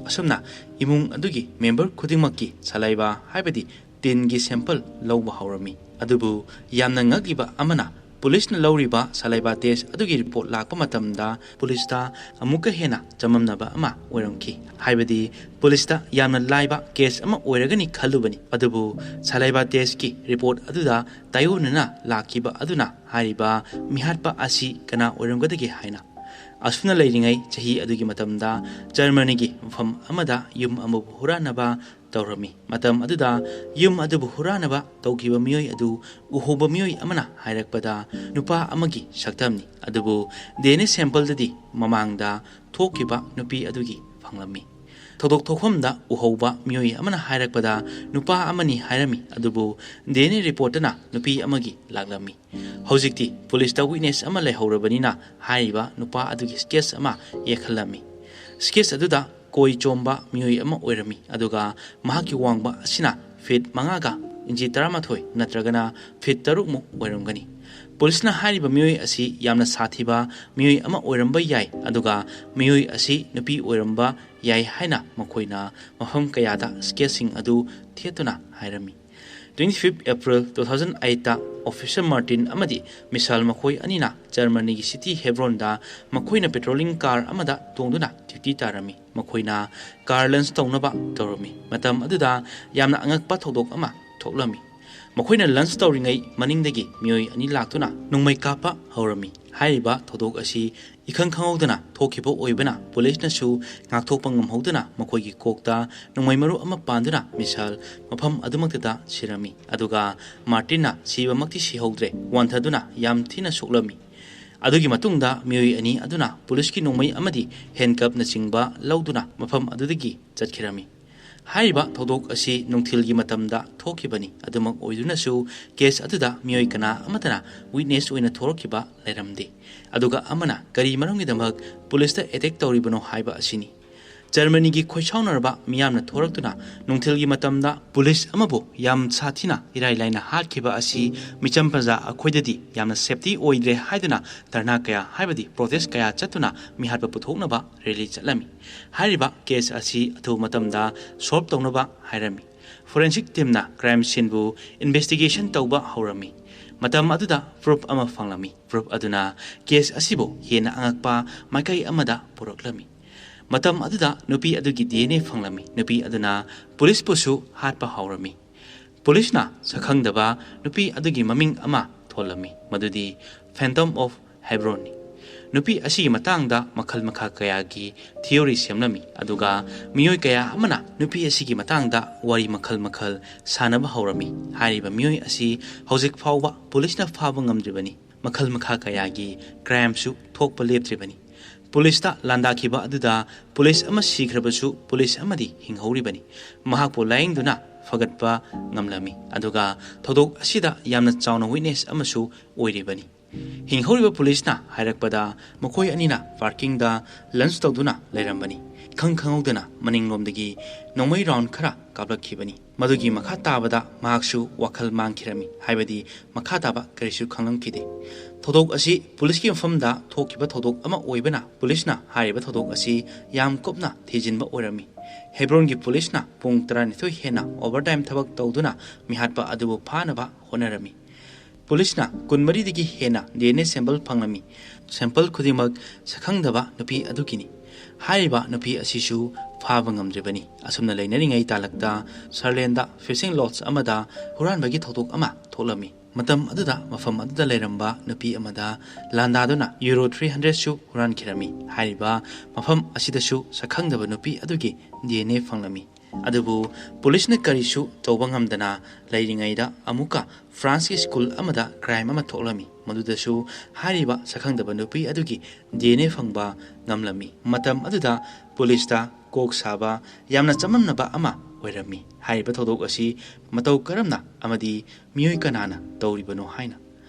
ꯑꯁꯨꯝꯅ ꯏꯃꯨꯡ ꯑꯗꯨꯒꯤ ꯃꯦꯝꯕꯔ ꯈꯨꯗꯤꯡꯃꯛꯀꯤ ꯁꯂꯥꯏꯕ ꯍꯥꯏꯕꯗꯤ ꯇꯤꯟꯒꯤ ꯁꯦꯝꯄꯜ ꯂꯧꯕ ꯍꯧꯔꯝꯃꯤ꯫ ꯑꯗꯨꯕꯨ ꯌꯥꯝꯅ ꯉꯛꯂꯤꯕ ꯑꯃꯅ, ꯄꯨꯂꯤꯁꯅ ꯂꯧꯔꯤꯕ ꯁꯂꯥꯏꯕꯥ ꯇꯦꯁ ꯑꯗꯨꯒꯤ ꯔꯤꯄꯣꯔꯠ ꯂꯥꯛꯄ ꯃꯇꯝꯗ ꯄꯨꯂꯤꯁꯇ ꯑꯃꯨꯛꯀ ꯍꯦꯟꯅ ꯆꯃꯝꯅꯕ ꯑꯃ ꯑꯣꯏꯔꯝꯈꯤ꯫ ꯍꯥꯏꯕꯗꯤ ꯄꯨꯂꯤꯁꯇ ꯌꯥꯝꯅ ꯂꯥꯏꯕ ꯀꯦꯁ ꯑꯃ ꯑꯣꯏꯔꯒꯅꯤ ꯈꯜꯂꯨꯕꯅꯤ꯫ ꯑꯗꯨꯕꯨ ꯁꯂꯥꯏꯕꯥ ꯇꯦꯁꯀꯤ ꯔꯤꯄꯣꯔꯠ ꯑꯗꯨꯗ ꯇꯥꯏꯑꯣꯟꯅꯅ ꯂꯥꯛꯈꯤꯕ ꯑꯗꯨꯅ ꯍꯥꯏꯔꯤꯕ ꯃꯤꯍꯥꯠꯄ ꯑꯁꯤ ꯀꯅꯥ ꯑꯣꯏꯔꯝꯒꯗꯒꯦ ꯍꯥꯏꯅ꯫ ꯑꯁꯨꯝꯅ ꯂꯩꯔꯤꯉꯩ ꯆꯍꯤ ꯑꯗꯨꯒꯤ ꯃꯇꯝꯗ ꯖꯔꯃꯅꯤꯒꯤ ꯃꯐꯝ ꯑꯃꯗ ꯌꯨꯝ ꯑꯃꯕꯨ ꯍꯨꯔꯥꯟꯅꯕ ꯇꯧꯔꯝꯃꯤ꯫ ꯃꯇꯝ ꯑꯗꯨꯗ ꯌꯨꯝ ꯑꯗꯨꯕꯨ ꯍꯨꯔꯥꯟꯅꯕ ꯇꯧꯈꯤꯕ ꯃꯤꯑꯣꯏ ꯑꯗꯨ ꯎꯍꯧꯕ ꯃꯤꯑꯣꯏ ꯑꯃꯅ ꯍꯥꯏꯔꯛꯄꯗ ꯅꯨꯄꯥ ꯑꯃꯒꯤ ꯁꯛꯇꯝꯅꯤ꯫ ꯑꯗꯨꯕꯨ ꯗꯤ ꯑꯦꯟ ꯑꯦ ꯁꯦꯝꯄꯜꯗꯗꯤ ꯃꯃꯥꯡꯗ ꯊꯣꯛꯈꯤꯕ ꯅꯨꯄꯤ ꯑꯗꯨꯒꯤ ꯐꯪꯂꯝꯃꯤ꯫ ꯊꯧꯗꯣꯛ ꯊꯣꯛꯐꯝꯗ ꯎꯍꯧꯕ ꯃꯤꯑꯣꯏ ꯑꯃꯅ ꯍꯥꯏꯔꯛꯄꯗ ꯅꯨꯄꯥ ꯑꯃꯅꯤ ꯍꯥꯏꯔꯝꯃꯤ, ꯑꯗꯨꯕꯨ ꯗꯤ ꯑꯦꯟ ꯑꯦ ꯔꯤꯄꯣꯔꯠꯇꯅ ꯅꯨꯄꯤ ꯑꯃꯒꯤ ꯂꯥꯛꯂꯝꯃꯤ꯫ ꯍꯧꯖꯤꯛꯇꯤ ꯄꯨꯂꯤꯁꯇ ꯋꯤꯠꯅꯦꯁ ꯑꯃ ꯂꯩꯍꯧꯔꯕꯅꯤꯅ ꯍꯥꯏꯔꯤꯕ ꯅꯨꯄꯥ ꯑꯗꯨꯒꯤ ꯁ꯭ꯀꯦꯠꯆ ꯑꯃ ꯌꯦꯛꯍꯜꯂꯝꯃꯤ꯫ ꯁ꯭ꯀꯦꯠꯆ ꯑꯗꯨꯗ ꯀꯣꯏ ꯆꯣꯝꯕ ꯃꯤꯑꯣꯏ ꯑꯃ ꯑꯣꯏꯔꯝꯃꯤ, ꯑꯗꯨꯒ ꯃꯍꯥꯛꯀꯤ ꯋꯥꯡꯕ ꯑꯁꯤꯅ ꯐꯤꯠ ꯃꯉꯥꯒ ꯏꯟꯆꯤ ꯇꯔꯥꯃꯥꯊꯣꯏ ꯅꯠꯇ꯭ꯔꯒꯅ ꯐꯤꯠ ꯇꯔꯨꯛꯃꯨꯛ ꯑꯣꯏꯔꯝꯒꯅꯤ꯫ ꯄꯨꯂꯤꯁꯅ ꯍꯥꯏꯔꯤꯕ ꯃꯤꯑꯣꯏ ꯑꯁꯤ ꯌꯥꯝꯅ ꯁꯥꯊꯤꯕ ꯃꯤꯑꯣꯏ ꯑꯃ ꯑꯣꯏꯔꯝꯕ ꯌꯥꯏ, ꯑꯗꯨꯒ ꯃꯤꯑꯣꯏ ꯑꯁꯤ ꯅꯨꯄꯤ ꯑꯣꯏꯔꯝꯕ ꯌꯥꯏ ꯍꯥꯏꯅ ꯃꯈꯣꯏꯅ ꯃꯐꯝ ꯀꯌꯥꯗ ꯁ꯭ꯀꯦꯠꯁꯤꯡ ꯑꯗꯨ ꯊꯦꯠꯇꯨꯅ ꯍꯥꯏꯔꯝꯃꯤ꯫ Twenty fifth April two thousand eight ꯇ ꯑꯣꯐꯤꯁꯔ ꯃꯥꯔꯇꯤꯟ ꯑꯃꯗꯤ ꯃꯤꯁꯥꯜ ꯃꯈꯣꯏ ꯑꯅꯤꯅ ꯖꯔꯃꯅꯤꯒꯤ ꯁꯤꯇꯤ ꯍꯦꯕ꯭ꯔꯣꯟꯗ ꯃꯈꯣꯏꯅ ꯄꯦꯇ꯭ꯔꯣꯂꯤꯡ ꯀꯥꯔ ꯑꯃꯗ ꯇꯣꯡꯗꯨꯅ ꯗ꯭ꯌꯨꯇꯤ ꯇꯥꯔꯝꯃꯤ꯫ ꯃꯈꯣꯏꯅ ꯀꯥꯔ ꯂꯟꯆ ꯇꯧꯅꯕ ꯇꯧꯔꯝꯃꯤ꯫ ꯃꯇꯝ ꯑꯗꯨꯗ ꯌꯥꯝꯅ ꯑꯉꯛꯄ ꯊꯧꯗꯣꯛ ꯑꯃ ꯊꯣꯛꯂꯝꯃꯤ꯫ ꯃꯈꯣꯏꯅ ꯂꯟꯆ ꯇꯧꯔꯤꯉꯩ ꯃꯅꯤꯡꯗꯒꯤ ꯃꯤꯑꯣꯏ ꯑꯅꯤ ꯂꯥꯛꯇꯨꯅ ꯅꯣꯡꯃꯩ ꯀꯥꯞꯄ ꯍꯧꯔꯝꯃꯤ꯫ ꯍꯥꯏꯔꯤꯕ ꯊꯧꯗꯣꯛ ꯑꯁꯤ ꯏꯈꯪ ꯈꯪꯍꯧꯗꯅ ꯊꯣꯛꯈꯤꯕ ꯑꯣꯏꯕꯅ ꯄꯨꯂꯤꯁꯅꯁꯨ ꯉꯥꯛꯊꯣꯛꯄ ꯉꯝꯍꯧꯗꯅ ꯃꯈꯣꯏꯒꯤ ꯀꯣꯛꯇ ꯅꯣꯡꯃꯩ ꯃꯔꯨ ꯑꯃ ꯄꯥꯟꯗꯨꯅ ꯃꯤꯁꯥꯜ ꯃꯐꯝ ꯑꯗꯨꯃꯛꯇꯗ ꯁꯤꯔꯝꯃꯤ꯫ ꯑꯗꯨꯒ ꯃꯥꯔꯇꯤꯟꯅ ꯁꯤꯕꯃꯛꯇꯤ ꯁꯤꯍꯧꯗ꯭ꯔꯦ, ꯋꯥꯟꯊꯗꯨꯅ ꯌꯥꯝ ꯊꯤꯅ ꯁꯣꯛꯂꯝꯃꯤ꯫ ꯑꯗꯨꯒꯤ ꯃꯇꯨꯡꯗ ꯃꯤꯑꯣꯏ ꯑꯅꯤ ꯑꯗꯨꯅ ꯄꯨꯂꯤꯁꯀꯤ ꯅꯣꯡꯃꯩ ꯑꯃꯗꯤ ꯍꯦꯟꯀꯞꯅꯆꯤꯡꯕ ꯂꯧꯗꯨꯅ ꯃꯐꯝ ꯑꯗꯨꯗꯒꯤ ꯆꯠꯈꯤꯔꯝꯃꯤ꯫ ꯍꯥꯏꯔꯤꯕ ꯊꯧꯗꯣꯛ ꯑꯁꯤ ꯅꯨꯡꯊꯤꯜꯒꯤ ꯃꯇꯝꯗ ꯊꯣꯛꯈꯤꯕꯅꯤ꯫ ꯑꯗꯨꯃꯛ ꯑꯣꯏꯗꯨꯅꯁꯨ ꯀꯦꯁ ꯑꯗꯨꯗ ꯃꯤꯑꯣꯏ ꯀꯅꯥ ꯑꯃꯠꯇꯅ ꯋꯤꯠꯅꯦꯁ ꯑꯣꯏꯅ ꯊꯣꯔꯛꯈꯤꯕ ꯂꯩꯔꯝꯗꯦ꯫ ꯑꯗꯨꯒ ꯑꯃꯅ ꯀꯔꯤ ꯃꯔꯝꯒꯤꯗꯃꯛ ꯄꯨꯂꯤꯁꯇ ꯑꯦꯇꯦꯛ ꯇꯧꯔꯤꯕꯅꯣ ꯍꯥꯏꯕ ꯑꯁꯤꯅꯤ꯫ ꯖꯔꯃꯅꯤꯒꯤ ꯈꯣꯏꯁꯥꯎꯅꯔꯕ ꯃꯤꯌꯥꯝꯅ ꯊꯣꯔꯛꯇꯨꯅ ꯅꯨꯡꯊꯤꯜꯒꯤ ꯃꯇꯝꯗ ꯄꯨꯂꯤꯁ ꯑꯃꯕꯨ ꯌꯥꯝ ꯁꯥꯊꯤꯅ ꯏꯔꯥꯏ ꯂꯥꯏꯅ ꯍꯥꯠꯈꯤꯕ ꯑꯁꯤ ꯃꯤꯆꯝ ꯄ꯭ꯔꯖꯥ ꯑꯩꯈꯣꯏꯗꯗꯤ ꯌꯥꯝꯅ ꯁꯦꯞꯇꯤ ꯑꯣꯏꯗ꯭ꯔꯦ ꯍꯥꯏꯗꯨꯅ ꯙꯔꯅꯥ ꯀꯌꯥ ꯍꯥꯏꯕꯗꯤ ꯄ꯭ꯔꯣꯇꯦꯁ ꯀꯌꯥ ꯆꯠꯇꯨꯅ ꯃꯤꯍꯥꯠꯄ ꯄꯨꯊꯣꯛꯅꯕ ꯔꯦꯂꯤ ꯆꯠꯂꯝꯃꯤ꯫ ꯍꯥꯏꯔꯤꯕ ꯀꯦꯁ ꯑꯁꯤ ꯑꯊꯨꯕ ꯃꯇꯝꯗ ꯁꯣꯜꯕ ꯇꯧꯅꯕ ꯍꯥꯏꯔꯝꯃꯤ꯫ Forensic teamꯅ crime sceneꯕꯨ investigation ꯇꯧꯕ ꯍꯧꯔꯝꯃꯤ꯫ ꯃꯇꯝ ꯑꯗꯨꯗ proof ꯑꯃ ꯐꯪꯂꯝꯃꯤ꯫ Proof ꯑꯗꯨꯅ case ꯑꯁꯤꯕꯨ ꯍꯦꯟꯅ ꯑꯉꯛꯄ ꯃꯥꯏꯀꯩ ꯑꯃꯗ ꯄꯨꯔꯛꯂꯝꯃꯤ꯫ ꯃꯇꯝ ꯑꯗꯨꯗ ꯅꯨꯄꯤ ꯑꯗꯨꯒꯤ D N A ꯐꯪꯂꯝꯃꯤ꯫ ꯅꯨꯄꯤ ꯑꯗꯨꯅ policeꯄꯨꯁꯨ ꯍꯥꯠꯄ ꯍꯧꯔꯝꯃꯤ꯫ Policeꯅ ꯁꯛꯈꯪꯗꯕ ꯅꯨꯄꯤ ꯑꯗꯨꯒꯤ ꯃꯃꯤꯡ ꯑꯃ ꯊꯣꯜꯂꯝꯃꯤ, ꯃꯗꯨꯗꯤ Phantom of Hebronꯅꯤ꯫ ꯅꯨꯄꯤ ꯑꯁꯤꯒꯤ ꯃꯇꯥꯡꯗ ꯃꯈꯜ ꯃꯈꯥ ꯀꯌꯥꯒꯤ theory ꯁꯦꯝꯂꯝꯃꯤ, ꯑꯗꯨꯒ ꯃꯤꯑꯣꯏ ꯀꯌꯥ ꯑꯃꯅ ꯅꯨꯄꯤ ꯑꯁꯤꯒꯤ ꯃꯇꯥꯡꯗ ꯋꯥꯔꯤ ꯃꯈꯜ ꯃꯈꯜ ꯁꯥꯟꯅꯕ ꯍꯧꯔꯝꯃꯤ꯫ ꯍꯥꯏꯔꯤꯕ ꯃꯤꯑꯣꯏ ꯑꯁꯤ ꯍꯧꯖꯤꯛ ꯐꯥꯎꯕ policeꯅ ꯐꯥꯕ ꯉꯝꯗ꯭ꯔꯤꯕꯅꯤ꯫ ꯃꯈꯜ ꯃꯈꯥ ꯀꯌꯥꯒꯤ crimeꯁꯨ ꯊꯣꯛꯄ ꯂꯦꯞꯇ꯭ꯔꯤꯕꯅꯤ꯫ Policeꯇ ꯂꯥꯟꯗꯥꯈꯤꯕ ꯑꯗꯨꯗ police ꯑꯃ ꯁꯤꯈ꯭ꯔꯕꯁꯨ police ꯑꯃꯗꯤ ꯍꯤꯡꯍꯧꯔꯤꯕꯅꯤ꯫ ꯃꯍꯥꯛꯄꯨ ꯂꯥꯌꯦꯡꯗꯨꯅ ꯐꯒꯠꯄ ꯉꯝꯂꯝꯃꯤ, ꯑꯗꯨꯒ ꯊꯧꯗꯣꯛ ꯑꯁꯤꯗ ꯌꯥꯝꯅ ꯆꯥꯎꯅ witness ꯑꯃꯁꯨ ꯑꯣꯏꯔꯤꯕꯅꯤ꯫ ꯍꯤꯡꯍꯧꯔꯤꯕ policeꯅ ꯍꯥꯏꯔꯛꯄꯗ, ꯃꯈꯣꯏ ꯑꯅꯤꯅ parkingꯗ lunch ꯇꯧꯗꯨꯅ ꯂꯩꯔꯝꯕꯅꯤ꯫ ꯏꯈꯪ ꯈꯪꯍꯧꯗꯅ ꯃꯅꯤꯡꯂꯣꯝꯗꯒꯤ ꯅꯣꯡꯃꯩ round ꯈꯔ ꯀꯥꯞꯂꯛꯈꯤꯕꯅꯤ꯫ ꯃꯗꯨꯒꯤ ꯃꯈꯥ ꯇꯥꯕꯗ ꯃꯍꯥꯛꯁꯨ ꯋꯥꯈꯜ ꯃꯥꯡꯈꯤꯔꯝꯃꯤ, ꯍꯥꯏꯕꯗꯤ ꯃꯈꯥ ꯇꯥꯕ ꯀꯔꯤꯁꯨ ꯈꯪꯂꯝꯈꯤꯗꯦ꯫ ꯊꯧꯗꯣꯛ ꯑꯁꯤ policeꯀꯤ ꯃꯐꯝꯗ ꯊꯣꯛꯈꯤꯕ ꯊꯧꯗꯣꯛ ꯑꯃ ꯑꯣꯏꯕꯅ policeꯅ ꯍꯥꯏꯔꯤꯕ ꯊꯧꯗꯣꯛ ꯑꯁꯤ ꯌꯥꯝ ꯀꯨꯞꯅ ꯊꯤꯖꯤꯟꯕ ꯑꯣꯏꯔꯝꯃꯤ꯫ Hebronꯒꯤ policeꯅ ꯄꯨꯡ ꯇꯔꯥꯅꯤꯊꯣꯏ ꯍꯦꯟꯅ overtime ꯊꯕꯛ ꯇꯧꯗꯨꯅ ꯃꯤꯍꯥꯠꯄ ꯑꯗꯨꯕꯨ ꯐꯥꯅꯕ ꯍꯣꯠꯅꯔꯝꯃꯤ꯫ Policeꯅ ꯀꯨꯟꯃꯔꯤꯗꯒꯤ ꯍꯦꯟꯅ D N A sample ꯐꯪꯂꯝꯃꯤ꯫ Sample ꯈꯨꯗꯤꯡꯃꯛ ꯁꯛꯈꯪꯗꯕ ꯅꯨꯄꯤ ꯑꯗꯨꯒꯤꯅꯤ꯫ ꯍꯥꯏꯔꯤꯕ ꯅꯨꯄꯤ ꯑꯁꯤꯁꯨ ꯐꯥꯕ ꯉꯝꯗ꯭ꯔꯤꯕꯅꯤ꯫ ꯑꯁꯨꯝꯅ ꯂꯩꯅꯔꯤꯉꯩ ꯇꯥꯂꯛꯇ Saarlandꯗ fishing lodge ꯑꯃꯗ ꯍꯨꯔꯥꯟꯕꯒꯤ ꯊꯧꯗꯣꯛ ꯑꯃ ꯊꯣꯛꯂꯝꯃꯤ꯫ ꯃꯇꯝ ꯑꯗꯨꯗ ꯃꯐꯝ ꯑꯗꯨꯗ ꯂꯩꯔꯝꯕ ꯅꯨꯄꯤ ꯑꯃꯗ ꯂꯥꯟꯗꯥꯗꯨꯅ Euro three hundredꯁꯨ ꯍꯨꯔꯥꯟꯈꯤꯔꯝꯃꯤ꯫ ꯍꯥꯏꯔꯤꯕ ꯃꯐꯝ ꯑꯁꯤꯗꯁꯨ ꯁꯛꯈꯪꯗꯕ ꯅꯨꯄꯤ ꯑꯗꯨꯒꯤ D N A ꯐꯪꯂꯝꯃꯤ꯫ ꯑꯗꯨꯕꯨ policeꯅ ꯀꯔꯤꯁꯨ ꯇꯧꯕ ꯉꯝꯗꯅ ꯂꯩꯔꯤꯉꯩꯗ ꯑꯃꯨꯛꯀ Franceꯀꯤ school ꯑꯃꯗ crime ꯑꯃ ꯊꯣꯛꯂꯝꯃꯤ꯫ ꯃꯗꯨꯗꯁꯨ ꯍꯥꯏꯔꯤꯕ ꯁꯛꯈꯪꯗꯕ ꯅꯨꯄꯤ ꯑꯗꯨꯒꯤ D N A ꯐꯪꯕ ꯉꯝꯂꯝꯃꯤ꯫ ꯃꯇꯝ ꯑꯗꯨꯗ policeꯇ ꯀꯣꯛ ꯁꯥꯕ ꯌꯥꯝꯅ ꯆꯃꯝꯅꯕ ꯑꯃ ꯑꯣꯏꯔꯝꯃꯤ꯫ ꯍꯥꯏꯔꯤꯕ ꯊꯧꯗꯣꯛ ꯑꯁꯤ ꯃꯇꯧ ꯀꯔꯝꯅ ꯑꯃꯗꯤ ꯃꯤꯑꯣꯏ ꯀꯅꯥꯅ ꯇꯧꯔꯤꯕꯅꯣ ꯍꯥꯏꯅ꯫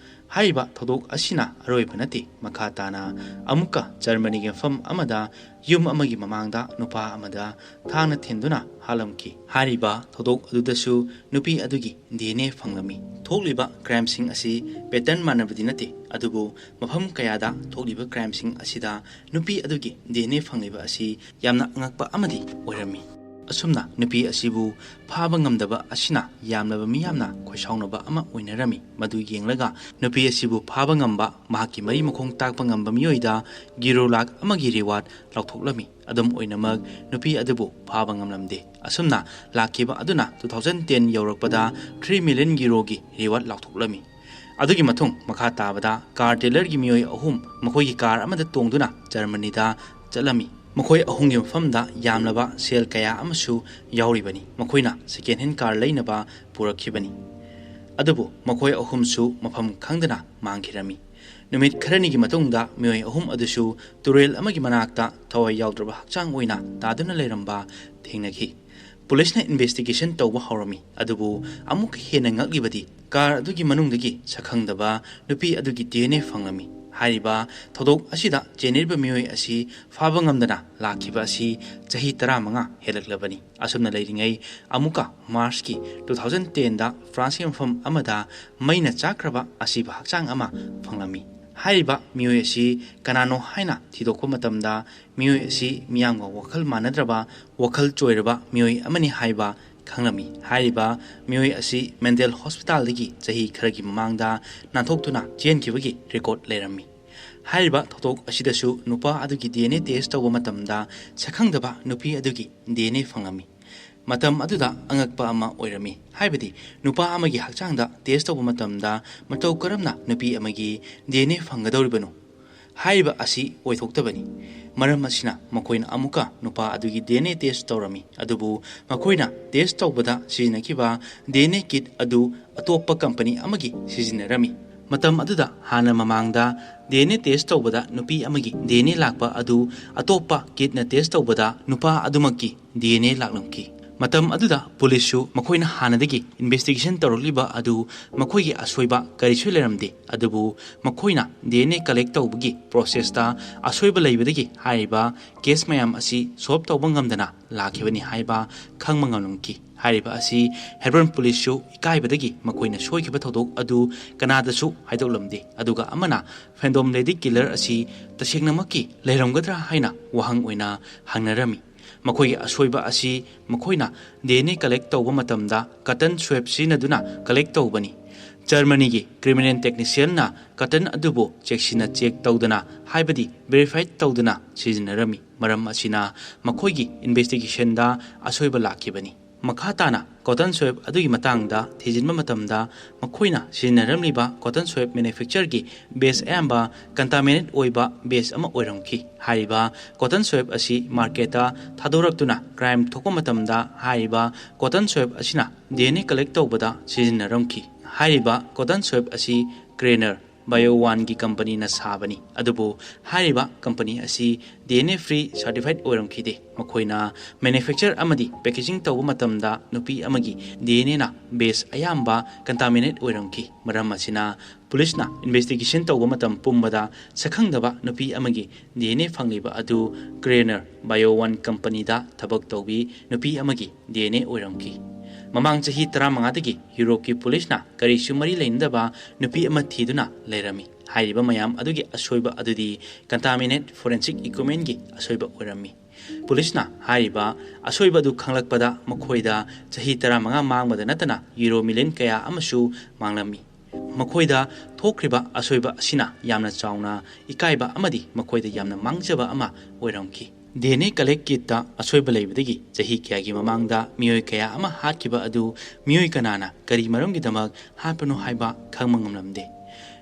ꯍꯥꯏꯔꯤꯕ ꯊꯧꯗꯣꯛ ꯑꯁꯤꯅ ꯑꯔꯣꯏꯕ ꯅꯠꯇꯦ꯫ ꯃꯈꯥ ꯇꯥꯅ ꯑꯃꯨꯛꯀ Germanyꯒꯤ ꯃꯐꯝ ꯑꯃꯗ ꯌꯨꯝ ꯑꯃꯒꯤ ꯃꯃꯥꯡꯗ ꯅꯨꯄꯥ ꯑꯃꯗ ꯊꯥꯡꯅ ꯊꯤꯟꯗꯨꯅ ꯍꯥꯠꯂꯝꯈꯤ꯫ ꯍꯥꯏꯔꯤꯕ ꯊꯧꯗꯣꯛ ꯑꯗꯨꯗꯁꯨ ꯅꯨꯄꯤ ꯑꯗꯨꯒꯤ D N A ꯐꯪꯂꯝꯃꯤ꯫ ꯊꯣꯛꯂꯤꯕ crimeꯁꯤꯡ ꯑꯁꯤ pattern ꯃꯥꯟꯅꯕꯗꯤ ꯅꯠꯇꯦ, ꯑꯗꯨꯕꯨ ꯃꯐꯝ ꯀꯌꯥꯗ ꯊꯣꯛꯂꯤꯕ crimeꯁꯤꯡ ꯑꯁꯤꯗ ꯅꯨꯄꯤ ꯑꯗꯨꯒꯤ D N A ꯐꯪꯂꯤꯕ ꯑꯁꯤ ꯌꯥꯝꯅ ꯑꯉꯛꯄ ꯑꯃꯗꯤ ꯑꯣꯏꯔꯝꯃꯤ꯫ ꯑꯁꯨꯝꯅ ꯅꯨꯄꯤ ꯑꯁꯤꯕꯨ ꯐꯥꯕ ꯉꯝꯗꯕ ꯑꯁꯤꯅ ꯌꯥꯝꯂꯕ ꯃꯤꯌꯥꯝꯅ ꯈꯣꯏꯁꯥꯎꯅꯕ ꯑꯃ ꯑꯣꯏꯅꯔꯝꯃꯤ꯫ ꯃꯗꯨ ꯌꯦꯡꯂꯒ ꯅꯨꯄꯤ ꯑꯁꯤꯕꯨ ꯐꯥꯕ ꯉꯝꯕ, ꯃꯍꯥꯛꯀꯤ ꯃꯔꯤ ꯃꯈꯣꯡ ꯇꯥꯛꯄ ꯉꯝꯕ ꯃꯤꯑꯣꯏꯗ ꯒꯤꯔꯣ ꯂꯥꯈ ꯑꯃꯒꯤ ꯔꯤꯋꯥꯔꯗ ꯂꯥꯎꯊꯣꯛꯂꯝꯃꯤ꯫ ꯑꯗꯨꯝ ꯑꯣꯏꯅꯃꯛ, ꯅꯨꯄꯤ ꯑꯗꯨꯕꯨ ꯐꯥꯕ ꯉꯝꯂꯝꯗꯦ꯫ ꯑꯁꯨꯝꯅ ꯂꯥꯛꯈꯤꯕ ꯑꯗꯨꯅ two thousand ten ꯌꯧꯔꯛꯄꯗ three million ꯒꯤꯔꯣꯒꯤ ꯔꯤꯋꯥꯔꯗ ꯂꯥꯎꯊꯣꯛꯂꯝꯃꯤ꯫ ꯑꯗꯨꯒꯤ ꯃꯇꯨꯡ ꯃꯈꯥ ꯇꯥꯕꯗ ꯀꯥꯔ ꯗꯤꯂꯔꯒꯤ ꯃꯤꯑꯣꯏ ꯑꯍꯨꯝ ꯃꯈꯣꯏꯒꯤ ꯀꯥꯔ ꯑꯃꯗ ꯇꯣꯡꯗꯨꯅ ꯖꯔꯃꯅꯤꯗ ꯆꯠꯂꯝꯃꯤ꯫ ꯃꯈꯣꯏ ꯑꯍꯨꯝꯒꯤ ꯃꯐꯝꯗ ꯌꯥꯝꯂꯕ ꯁꯦꯜ ꯀꯌꯥ ꯑꯃꯁꯨ ꯌꯥꯎꯔꯤꯕꯅꯤ꯫ ꯃꯈꯣꯏꯅ ꯁꯦꯀꯦꯟ ꯍꯦꯟ ꯀꯥꯔ ꯂꯩꯅꯕ ꯄꯨꯔꯛꯈꯤꯕꯅꯤ꯫ ꯑꯗꯨꯕꯨ ꯃꯈꯣꯏ ꯑꯍꯨꯝꯁꯨ ꯃꯐꯝ ꯈꯪꯗꯅ ꯃꯥꯡꯈꯤꯔꯝꯃꯤ꯫ ꯅꯨꯃꯤꯠ ꯈꯔꯅꯤꯒꯤ ꯃꯇꯨꯡꯗ ꯃꯤꯑꯣꯏ ꯑꯍꯨꯝ ꯑꯗꯨꯁꯨ ꯇꯨꯔꯦꯜ ꯑꯃꯒꯤ ꯃꯅꯥꯛꯇ ꯊꯋꯥꯏ ꯌꯥꯎꯗ꯭ꯔꯕ ꯍꯛꯆꯥꯡ ꯑꯣꯏꯅ ꯇꯥꯗꯨꯅ ꯂꯩꯔꯝꯕ ꯊꯦꯡꯅꯈꯤ꯫ ꯄꯨꯂꯤꯁꯅ ꯏꯟꯚꯦꯁꯇꯤꯒꯦꯁꯟ ꯇꯧꯕ ꯍꯧꯔꯝꯃꯤ, ꯑꯗꯨꯕꯨ ꯑꯃꯨꯛꯀ ꯍꯦꯟꯅ ꯉꯛꯂꯤꯕꯗꯤ ꯀꯥꯔ ꯑꯗꯨꯒꯤ ꯃꯅꯨꯡꯗꯒꯤ ꯁꯛꯈꯪꯗꯕ ꯅꯨꯄꯤ ꯑꯗꯨꯒꯤ ꯗꯤ ꯑꯦꯟ ꯑꯦ ꯐꯪꯂꯝꯃꯤ꯫ ꯍꯥꯏꯔꯤꯕ ꯊꯧꯗꯣꯛ ꯑꯁꯤꯗ ꯆꯦꯟꯅꯔꯤꯕ ꯃꯤꯑꯣꯏ ꯑꯁꯤ ꯐꯥꯕ ꯉꯝꯗꯅ ꯂꯥꯛꯈꯤꯕ ꯑꯁꯤ ꯆꯍꯤ ꯇꯔꯥꯃꯉꯥ ꯍꯦꯜꯂꯛꯂꯕꯅꯤ꯫ ꯑꯁꯨꯝꯅ ꯂꯩꯔꯤꯉꯩ ꯑꯃꯨꯛꯀ ꯃꯥꯔꯆꯀꯤ two thousand tenꯗ ꯐ꯭ꯔꯥꯟꯁꯀꯤ ꯃꯐꯝ ꯑꯃꯗ ꯃꯩꯅ ꯆꯥꯛꯈ꯭ꯔꯕ ꯑꯁꯤꯕ ꯍꯛꯆꯥꯡ ꯑꯃ ꯐꯪꯂꯝꯃꯤ꯫ ꯍꯥꯏꯔꯤꯕ ꯃꯤꯑꯣꯏ ꯑꯁꯤ ꯀꯅꯥꯅꯣ ꯍꯥꯏꯅ ꯊꯤꯗꯣꯛꯄ ꯃꯇꯝꯗ ꯃꯤꯑꯣꯏ ꯑꯁꯤ ꯃꯤꯌꯥꯝꯒ ꯋꯥꯈꯜ ꯃꯥꯟꯅꯗ꯭ꯔꯕ, ꯋꯥꯈꯜ ꯆꯣꯏꯔꯕ ꯃꯤꯑꯣꯏ ꯑꯃꯅꯤ ꯍꯥꯏꯕ ꯈꯪꯂꯝꯃꯤ꯫ ꯍꯥꯏꯔꯤꯕ ꯃꯤꯑꯣꯏ ꯑꯁꯤ ꯃꯦꯟꯇꯦꯜ ꯍꯣꯁꯄꯤꯇꯥꯜꯗꯒꯤ ꯆꯍꯤ ꯈꯔꯒꯤ ꯃꯃꯥꯡꯗ ꯅꯥꯟꯊꯣꯛꯇꯨꯅ ꯆꯦꯟꯈꯤꯕꯒꯤ ꯔꯦꯀꯣꯔꯗ ꯂꯩꯔꯝꯃꯤ꯫ ꯍꯥꯏꯔꯤꯕ ꯊꯧꯗꯣꯛ ꯑꯁꯤꯗꯁꯨ ꯅꯨꯄꯥ ꯑꯗꯨꯒꯤ ꯗꯤ ꯑꯦꯟ ꯑꯦ ꯇꯦꯁ ꯇꯧꯕ ꯃꯇꯝꯗ ꯁꯛꯈꯪꯗꯕ ꯅꯨꯄꯤ ꯑꯗꯨꯒꯤ ꯗꯤ ꯑꯦꯟ ꯑꯦ ꯐꯪꯂꯝꯃꯤ꯫ ꯃꯇꯝ ꯑꯗꯨꯗ ꯑꯉꯛꯄ ꯑꯃ ꯑꯣꯏꯔꯝꯃꯤ꯫ ꯍꯥꯏꯕꯗꯤ ꯅꯨꯄꯥ ꯑꯃꯒꯤ ꯍꯛꯆꯥꯡꯗ ꯇꯦꯁ ꯇꯧꯕ ꯃꯇꯝꯗ ꯃꯇꯧ ꯀꯔꯝꯅ ꯅꯨꯄꯤ ꯑꯃꯒꯤ ꯗꯤ ꯑꯦꯟ ꯑꯦ ꯐꯪꯒꯗꯧꯔꯤꯕꯅꯣ? ꯍꯥꯏꯔꯤꯕ ꯑꯁꯤ ꯑꯣꯏꯊꯣꯛꯇꯕꯅꯤ꯫ ꯃꯔꯝ ꯑꯁꯤꯅ ꯃꯈꯣꯏꯅ ꯑꯃꯨꯛꯀ ꯅꯨꯄꯥ ꯑꯗꯨꯒꯤ ꯗꯤ ꯑꯦꯟ ꯑꯦ ꯇꯦꯁ ꯇꯧꯔꯝꯃꯤ, ꯑꯗꯨꯕꯨ ꯃꯈꯣꯏꯅ ꯇꯦꯁ ꯇꯧꯕꯗ ꯁꯤꯖꯤꯟꯅꯈꯤꯕ ꯗꯤ ꯑꯦꯟ ꯑꯦ ꯀꯤꯠ ꯑꯗꯨ ꯑꯇꯣꯞꯄ ꯀꯝꯄꯅꯤ ꯑꯃꯒꯤ ꯁꯤꯖꯤꯟꯅꯔꯝꯃꯤ꯫ ꯃꯇꯝ ꯑꯗꯨꯗ ꯍꯥꯟꯅ ꯃꯃꯥꯡꯗ ꯗꯤ ꯑꯦꯟ ꯑꯦ ꯇꯦꯁ ꯇꯧꯕꯗ ꯅꯨꯄꯤ ꯑꯃꯒꯤ ꯗꯤ ꯑꯦꯟ ꯑꯦ ꯂꯥꯛꯄ ꯑꯗꯨ ꯑꯇꯣꯞꯄ ꯀꯤꯠꯅ ꯇꯦꯁ ꯇꯧꯕꯗ ꯅꯨꯄꯥ ꯑꯗꯨꯃꯛꯀꯤ ꯗꯤ ꯑꯦꯟ ꯑꯦ ꯂꯥꯛꯂꯝꯈꯤ꯫ ꯃꯇꯝ ꯑꯗꯨꯗ ꯄꯨꯂꯤꯁꯁꯨ ꯃꯈꯣꯏꯅ ꯍꯥꯟꯅꯗꯒꯤ ꯏꯟꯚꯦꯁꯇꯤꯒꯦꯁꯟ ꯇꯧꯔꯛꯂꯤꯕ ꯑꯗꯨ ꯃꯈꯣꯏꯒꯤ ꯑꯁꯣꯏꯕ ꯀꯔꯤꯁꯨ ꯂꯩꯔꯝꯗꯦ, ꯑꯗꯨꯕꯨ ꯃꯈꯣꯏꯅ ꯗꯤ ꯑꯦꯟ ꯑꯦ ꯀꯂꯦꯛ ꯇꯧꯕꯒꯤ ꯄ꯭ꯔꯣꯁꯦꯁꯇ ꯑꯁꯣꯏꯕ ꯂꯩꯕꯗꯒꯤ ꯍꯥꯏꯔꯤꯕ ꯀꯦꯁ ꯃꯌꯥꯝ ꯑꯁꯤ ꯁꯣꯜꯕ ꯇꯧꯕ ꯉꯝꯗꯅ ꯂꯥꯛꯈꯤꯕꯅꯤ ꯍꯥꯏꯕ ꯈꯪꯕ ꯉꯝꯂꯝꯈꯤ꯫ ꯍꯥꯏꯔꯤꯕ ꯑꯁꯤ ꯍꯦꯕ꯭ꯔꯣꯟ ꯄꯨꯂꯤꯁꯁꯨ ꯏꯀꯥꯏꯕꯗꯒꯤ ꯃꯈꯣꯏꯅ ꯁꯣꯏꯈꯤꯕ ꯊꯧꯗꯣꯛ ꯑꯗꯨ ꯀꯅꯥꯗꯁꯨ ꯍꯥꯏꯗꯣꯛꯂꯝꯗꯦ꯫ ꯑꯗꯨꯒ ꯑꯃꯅ ꯐꯦꯟꯗꯣꯝ ꯂꯦꯗꯤ ꯀꯤꯂꯔ ꯑꯁꯤ ꯇꯁꯦꯡꯅꯃꯛꯀꯤ ꯂꯩꯔꯝꯒꯗ꯭ꯔꯥ ꯍꯥꯏꯅ ꯋꯥꯍꯪ ꯑꯣꯏꯅ ꯍꯪꯅꯔꯝꯃꯤ꯫ ꯃꯈꯣꯏꯒꯤ ꯑꯁꯣꯏꯕ ꯑꯁꯤ ꯃꯈꯣꯏꯅ ꯗꯤ ꯑꯦꯟ ꯑꯦ ꯀꯂꯦꯛ ꯇꯧꯕ ꯃꯇꯝꯗ cotton swab ꯁꯤꯖꯤꯟꯅꯗꯨꯅ ꯀꯂꯦꯛ ꯇꯧꯕꯅꯤ꯫ ꯖꯔꯃꯅꯤꯒꯤ ꯀ꯭ꯔꯤꯃꯤꯅꯦꯜ ꯇꯦꯛꯅꯤꯁꯤꯌꯟꯅ cotton ꯑꯗꯨꯕꯨ ꯆꯦꯛꯁꯤꯟꯅ ꯆꯦꯛ ꯇꯧꯗꯅ, ꯍꯥꯏꯕꯗꯤ ꯚꯦꯔꯤꯐꯥꯏ ꯇꯧꯗꯨꯅ ꯁꯤꯖꯤꯟꯅꯔꯝꯃꯤ꯫ ꯃꯔꯝ ꯑꯁꯤꯅ ꯃꯈꯣꯏꯒꯤ ꯏꯟꯚꯦꯁꯇꯤꯒꯦꯁꯟꯗ ꯑꯁꯣꯏꯕ ꯂꯥꯛꯈꯤꯕꯅꯤ꯫ ꯃꯈꯥ ꯇꯥꯅ cotton swab ꯑꯗꯨꯒꯤ ꯃꯇꯥꯡꯗ ꯊꯤꯖꯤꯟꯕ ꯃꯇꯝꯗ, ꯃꯈꯣꯏꯅ ꯁꯤꯖꯤꯟꯅꯔꯝꯂꯤꯕ cotton swab ꯃꯦꯅꯨꯐꯦꯛꯆꯔꯒꯤ ꯕꯦꯆ ꯑꯌꯥꯝꯕ ꯀꯟꯇꯥꯃꯤꯅꯦꯠ ꯑꯣꯏꯕ ꯕꯦꯆ ꯑꯃ ꯑꯣꯏꯔꯝꯈꯤ꯫ ꯍꯥꯏꯔꯤꯕ cotton swab ꯑꯁꯤ ꯃꯥꯔꯀꯦꯠꯇ ꯊꯥꯗꯣꯔꯛꯇꯨꯅ ꯀ꯭ꯔꯥꯏꯝ ꯊꯣꯛꯄ ꯃꯇꯝꯗ ꯍꯥꯏꯔꯤꯕ cotton swab ꯑꯁꯤꯅ ꯗꯤ ꯑꯦꯟ ꯑꯦ ꯀꯂꯦꯛ ꯇꯧꯕꯗ ꯁꯤꯖꯤꯟꯅꯔꯝꯈꯤ꯫ ꯍꯥꯏꯔꯤꯕ cotton swab ꯑꯁꯤ ꯀ꯭ꯔꯦꯅꯔ ꯕꯥꯏꯑꯣ ꯋꯥꯟꯒꯤ ꯀꯝꯄꯅꯤꯅ ꯁꯥꯕꯅꯤ, ꯑꯗꯨꯕꯨ ꯍꯥꯏꯔꯤꯕ ꯀꯝꯄꯅꯤ ꯑꯁꯤ ꯗꯤ ꯑꯦꯟ ꯑꯦ ꯐ꯭ꯔꯤ ꯁꯔꯇꯤꯐꯥꯏꯗ ꯑꯣꯏꯔꯝꯈꯤꯗꯦ꯫ ꯃꯈꯣꯏꯅ ꯃꯦꯅꯨꯐꯦꯛꯆꯔ ꯑꯃꯗꯤ ꯄꯦꯀꯦꯖꯤꯡ ꯇꯧꯕ ꯃꯇꯝꯗ ꯅꯨꯄꯤ ꯑꯃꯒꯤ ꯗꯤ ꯑꯦꯟ ꯑꯦꯅ ꯕꯦꯆ ꯑꯌꯥꯝꯕ ꯀꯟꯇꯥꯃꯤꯅꯦꯠ ꯑꯣꯏꯔꯝꯈꯤ꯫ ꯃꯔꯝ ꯑꯁꯤꯅ ꯄꯨꯂꯤꯁꯅ ꯏꯟꯚꯦꯁꯇꯤꯒꯦꯁꯟ ꯇꯧꯕ ꯃꯇꯝ ꯄꯨꯝꯕꯗ ꯁꯛꯈꯪꯗꯕ ꯅꯨꯄꯤ ꯑꯃꯒꯤ ꯗꯤ ꯑꯦꯟ ꯑꯦ ꯐꯪꯂꯤꯕ ꯑꯗꯨ ꯀ꯭ꯔꯦꯅꯔ ꯕꯥꯏꯑꯣ ꯋꯥꯟ ꯀꯝꯄꯅꯤꯗ ꯊꯕꯛ ꯇꯧꯕꯤ ꯅꯨꯄꯤ ꯑꯃꯒꯤ ꯗꯤ ꯑꯦꯟ ꯑꯦ ꯑꯣꯏꯔꯝꯈꯤ꯫ ꯃꯃꯥꯡ ꯆꯍꯤ ꯇꯔꯥꯃꯉꯥꯗꯒꯤ ꯌꯨꯔꯣꯞꯀꯤ ꯄꯨꯂꯤꯁꯅ ꯀꯔꯤꯁꯨ ꯃꯔꯤ ꯂꯩꯅꯗꯕ ꯅꯨꯄꯤ ꯑꯃ ꯊꯤꯗꯨꯅ ꯂꯩꯔꯝꯃꯤ꯫ ꯍꯥꯏꯔꯤꯕ ꯃꯌꯥꯝ ꯑꯗꯨꯒꯤ ꯑꯁꯣꯏꯕ ꯑꯗꯨꯗꯤ ꯀꯟꯇꯥꯃꯤꯅꯦꯠ ꯐꯣꯔꯦꯟꯁꯤꯛ ꯏꯀ꯭ꯋꯤꯞꯃꯦꯟꯒꯤ ꯑꯁꯣꯏꯕ ꯑꯣꯏꯔꯝꯃꯤ꯫ ꯄꯨꯂꯤꯁꯅ ꯍꯥꯏꯔꯤꯕ ꯑꯁꯣꯏꯕ ꯑꯗꯨ ꯈꯪꯂꯛꯄꯗ ꯃꯈꯣꯏꯗ ꯆꯍꯤ ꯇꯔꯥꯃꯉꯥ ꯃꯥꯡꯕꯗ ꯅꯠꯇꯅ ꯌꯨꯔꯣ ꯃꯤꯂꯤꯌꯟ ꯀꯌꯥ ꯑꯃꯁꯨ ꯃꯥꯡꯂꯝꯃꯤ꯫ ꯃꯈꯣꯏꯗ ꯊꯣꯛꯈ꯭ꯔꯤꯕ ꯑꯁꯣꯏꯕ ꯑꯁꯤꯅ ꯌꯥꯝꯅ ꯆꯥꯎꯅ ꯏꯀꯥꯏꯕ ꯑꯃꯗꯤ ꯃꯈꯣꯏꯗ ꯌꯥꯝꯅ ꯃꯥꯡꯖꯕ ꯑꯃ ꯑꯣꯏꯔꯝꯈꯤ꯫ ꯗꯤ ꯑꯦꯟ ꯑꯦ ꯀꯂꯦꯛ ꯀꯤꯠꯇ ꯑꯁꯣꯏꯕ ꯂꯩꯕꯗꯒꯤ ꯆꯍꯤ ꯀꯌꯥꯒꯤ ꯃꯃꯥꯡꯗ ꯃꯤꯑꯣꯏ ꯀꯌꯥ ꯑꯃ ꯍꯥꯠꯈꯤꯕ ꯑꯗꯨ ꯃꯤꯑꯣꯏ ꯀꯅꯥꯅ ꯀꯔꯤ ꯃꯔꯝꯒꯤꯗꯃꯛ ꯍꯥꯠꯄꯅꯣ ꯍꯥꯏꯕ ꯈꯪꯕ ꯉꯝꯂꯝꯗꯦ꯫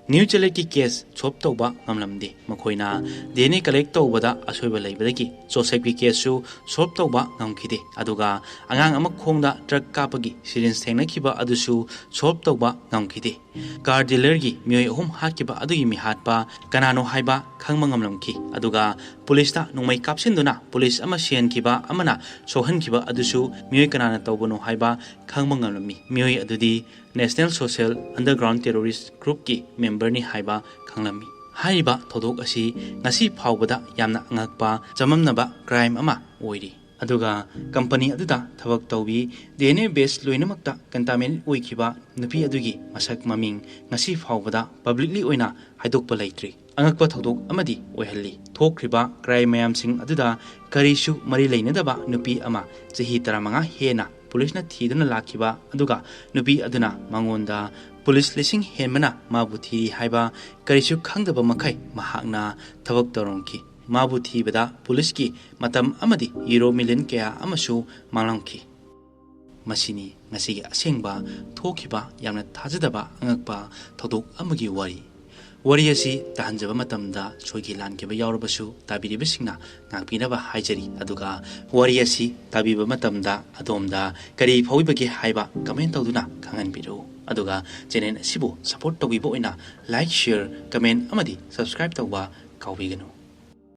ꯅ꯭ꯌꯨ ꯆꯦꯂꯦꯠꯀꯤ ꯀꯦꯁ ꯁꯣꯜꯕ ꯇꯧꯕ ꯉꯝꯂꯝꯗꯦ꯫ ꯃꯈꯣꯏꯅ ꯗꯤ ꯑꯦꯟ ꯑꯦ ꯀꯂꯦꯛ ꯇꯧꯕꯗ ꯑꯁꯣꯏꯕ ꯂꯩꯕꯗꯒꯤ ꯖꯣꯁꯦꯐꯀꯤ ꯀꯦꯁꯁꯨ ꯁꯣꯜꯕ ꯇꯧꯕ ꯉꯝꯈꯤꯗꯦ꯫ ꯑꯗꯨꯒ ꯑꯉꯥꯡ ꯑꯃ ꯈꯣꯡꯗ ꯗ꯭ꯔꯒ ꯀꯥꯞꯄꯒꯤ ꯁꯤꯔꯤꯟꯖ ꯊꯦꯡꯅꯈꯤꯕ ꯑꯗꯨꯁꯨ ꯁꯣꯜꯕ ꯇꯧꯕ ꯉꯝꯈꯤꯗꯦ꯫ ꯀꯥꯔ ꯗꯤꯂꯔꯒꯤ ꯃꯤꯑꯣꯏ ꯑꯍꯨꯝ ꯍꯥꯠꯈꯤꯕ ꯑꯗꯨꯒꯤ ꯃꯤꯍꯥꯠꯄ ꯀꯅꯥꯅꯣ ꯍꯥꯏꯕ ꯈꯪꯕ ꯉꯝꯂꯝꯈꯤ꯫ ꯑꯗꯨꯒ ꯄꯨꯂꯤꯁꯇ ꯅꯣꯡꯃꯩ ꯀꯥꯞꯁꯤꯟꯗꯨꯅ ꯄꯨꯂꯤꯁ ꯑꯃ ꯁꯤꯍꯟꯈꯤꯕ ꯑꯃꯅ ꯁꯣꯛꯍꯟꯈꯤꯕ ꯑꯗꯨꯁꯨ ꯃꯤꯑꯣꯏ ꯀꯅꯥꯅ ꯇꯧꯕꯅꯣ ꯍꯥꯏꯕ ꯈꯪꯕ ꯉꯝꯂꯝꯃꯤ꯫ ꯃꯤꯑꯣꯏ ꯑꯗꯨꯗꯤ ꯅꯦꯁꯅꯦꯜ ꯁꯣꯁꯦꯜ ꯑꯟꯗꯔꯒ꯭ꯔꯥꯎꯟ ꯇꯦꯔꯣꯔꯤꯁ ꯒ꯭ꯔꯨꯞꯀꯤ ꯃꯦꯝꯕꯔꯅꯤ ꯍꯥꯏꯕ ꯈꯪꯂꯝꯃꯤ꯫ ꯍꯥꯏꯔꯤꯕ ꯊꯧꯗꯣꯛ ꯑꯁꯤ ꯉꯁꯤ ꯐꯥꯎꯕꯗ ꯌꯥꯝꯅ ꯑꯉꯛꯄ, ꯆꯃꯝꯅꯕ ꯀ꯭ꯔꯥꯏꯝ ꯑꯃ ꯑꯣꯏꯔꯤ꯫ ꯑꯗꯨꯒ ꯀꯝꯄꯅꯤ ꯑꯗꯨꯗ ꯊꯕꯛ ꯇꯧꯕꯤ ꯗꯤ ꯑꯦꯟ ꯑꯦ ꯕꯦꯆ ꯂꯣꯏꯅꯃꯛꯇ ꯀꯟꯇꯥꯃꯤꯅꯦꯠ ꯑꯣꯏꯈꯤꯕ ꯅꯨꯄꯤ ꯑꯗꯨꯒꯤ ꯃꯁꯛ ꯃꯃꯤꯡ ꯉꯁꯤ ꯐꯥꯎꯕꯗ ꯄꯕ꯭ꯂꯤꯛꯂꯤ ꯑꯣꯏꯅ ꯍꯥꯏꯗꯣꯛꯄ ꯂꯩꯇ꯭ꯔꯤ꯫ ꯑꯉꯛꯄ ꯊꯧꯗꯣꯛ ꯑꯃꯗꯤ ꯑꯣꯏꯍꯜꯂꯤ꯫ ꯊꯣꯛꯈ꯭ꯔꯤꯕ ꯀ꯭ꯔꯥꯏꯝ ꯃꯌꯥꯝꯁꯤꯡ ꯑꯗꯨꯗ ꯀꯔꯤꯁꯨ ꯃꯔꯤ ꯂꯩꯅꯗꯕ ꯅꯨꯄꯤ ꯑꯃ ꯆꯍꯤ ꯇꯔꯥꯃꯉꯥ ꯍꯦꯟꯅ ꯄꯨꯂꯤꯁꯅ ꯊꯤꯗꯨꯅ ꯂꯥꯛꯈꯤꯕ ꯑꯗꯨꯒ ꯅꯨꯄꯤ ꯑꯗꯨꯅ ꯃꯉꯣꯟꯗ ꯄꯨꯂꯤꯁ ꯂꯤꯁꯤꯡ ꯍꯦꯟꯕꯅ ꯃꯥꯕꯨ ꯊꯤꯔꯤ ꯍꯥꯏꯕ ꯀꯔꯤꯁꯨ ꯈꯪꯗꯕ ꯃꯈꯩ ꯃꯍꯥꯛꯅ ꯊꯕꯛ ꯇꯧꯔꯝꯈꯤ꯫ ꯃꯥꯕꯨ ꯊꯤꯕꯗ ꯄꯨꯂꯤꯁꯀꯤ ꯃꯇꯝ ꯑꯃꯗꯤ ꯌꯨꯔꯣ ꯃꯤꯂꯤꯌꯟ ꯀꯌꯥ ꯑꯃꯁꯨ ꯃꯥꯡꯂꯝꯈꯤ꯫ ꯃꯁꯤꯅꯤ ꯉꯁꯤꯒꯤ ꯑꯁꯦꯡꯕ ꯊꯣꯛꯈꯤꯕ ꯌꯥꯝꯅ ꯊꯥꯖꯗꯕ ꯑꯉꯛꯄ ꯊꯧꯗꯣꯛ ꯑꯃꯒꯤ ꯋꯥꯔꯤ꯫ ꯋꯥꯔꯤ ꯑꯁꯤ ꯇꯥꯍꯟꯖꯕ ꯃꯇꯝꯗ ꯁꯣꯏꯈꯤ ꯂꯥꯟꯈꯤꯕ ꯌꯥꯎꯔꯕꯁꯨ ꯇꯥꯕꯤꯔꯤꯕꯁꯤꯡꯅ ꯉꯥꯛꯄꯤꯅꯕ ꯍꯥꯏꯖꯔꯤ꯫ ꯑꯗꯨꯒ ꯋꯥꯔꯤ ꯑꯁꯤ ꯇꯥꯕꯤꯕ ꯃꯇꯝꯗ ꯑꯗꯣꯝꯗ ꯀꯔꯤ ꯐꯥꯎꯕꯤꯕꯒꯦ ꯍꯥꯏꯕ ꯀꯃꯦꯟ ꯇꯧꯗꯨꯅ ꯈꯪꯍꯟꯕꯤꯔꯛꯎ꯫ ꯑꯗꯨꯒ ꯆꯦꯅꯦꯜ ꯑꯁꯤꯕꯨ ꯁꯄꯣꯔꯠ ꯇꯧꯕꯤꯕ ꯑꯣꯏꯅ ꯂꯥꯏꯛ, ꯁꯤꯌꯔ, ꯀꯃꯦꯟ ꯑꯃꯗꯤ ꯁꯕꯁꯀ꯭ꯔꯥꯏꯕ ꯇꯧꯕ ꯀꯥꯎꯕꯤꯒꯅꯨ꯫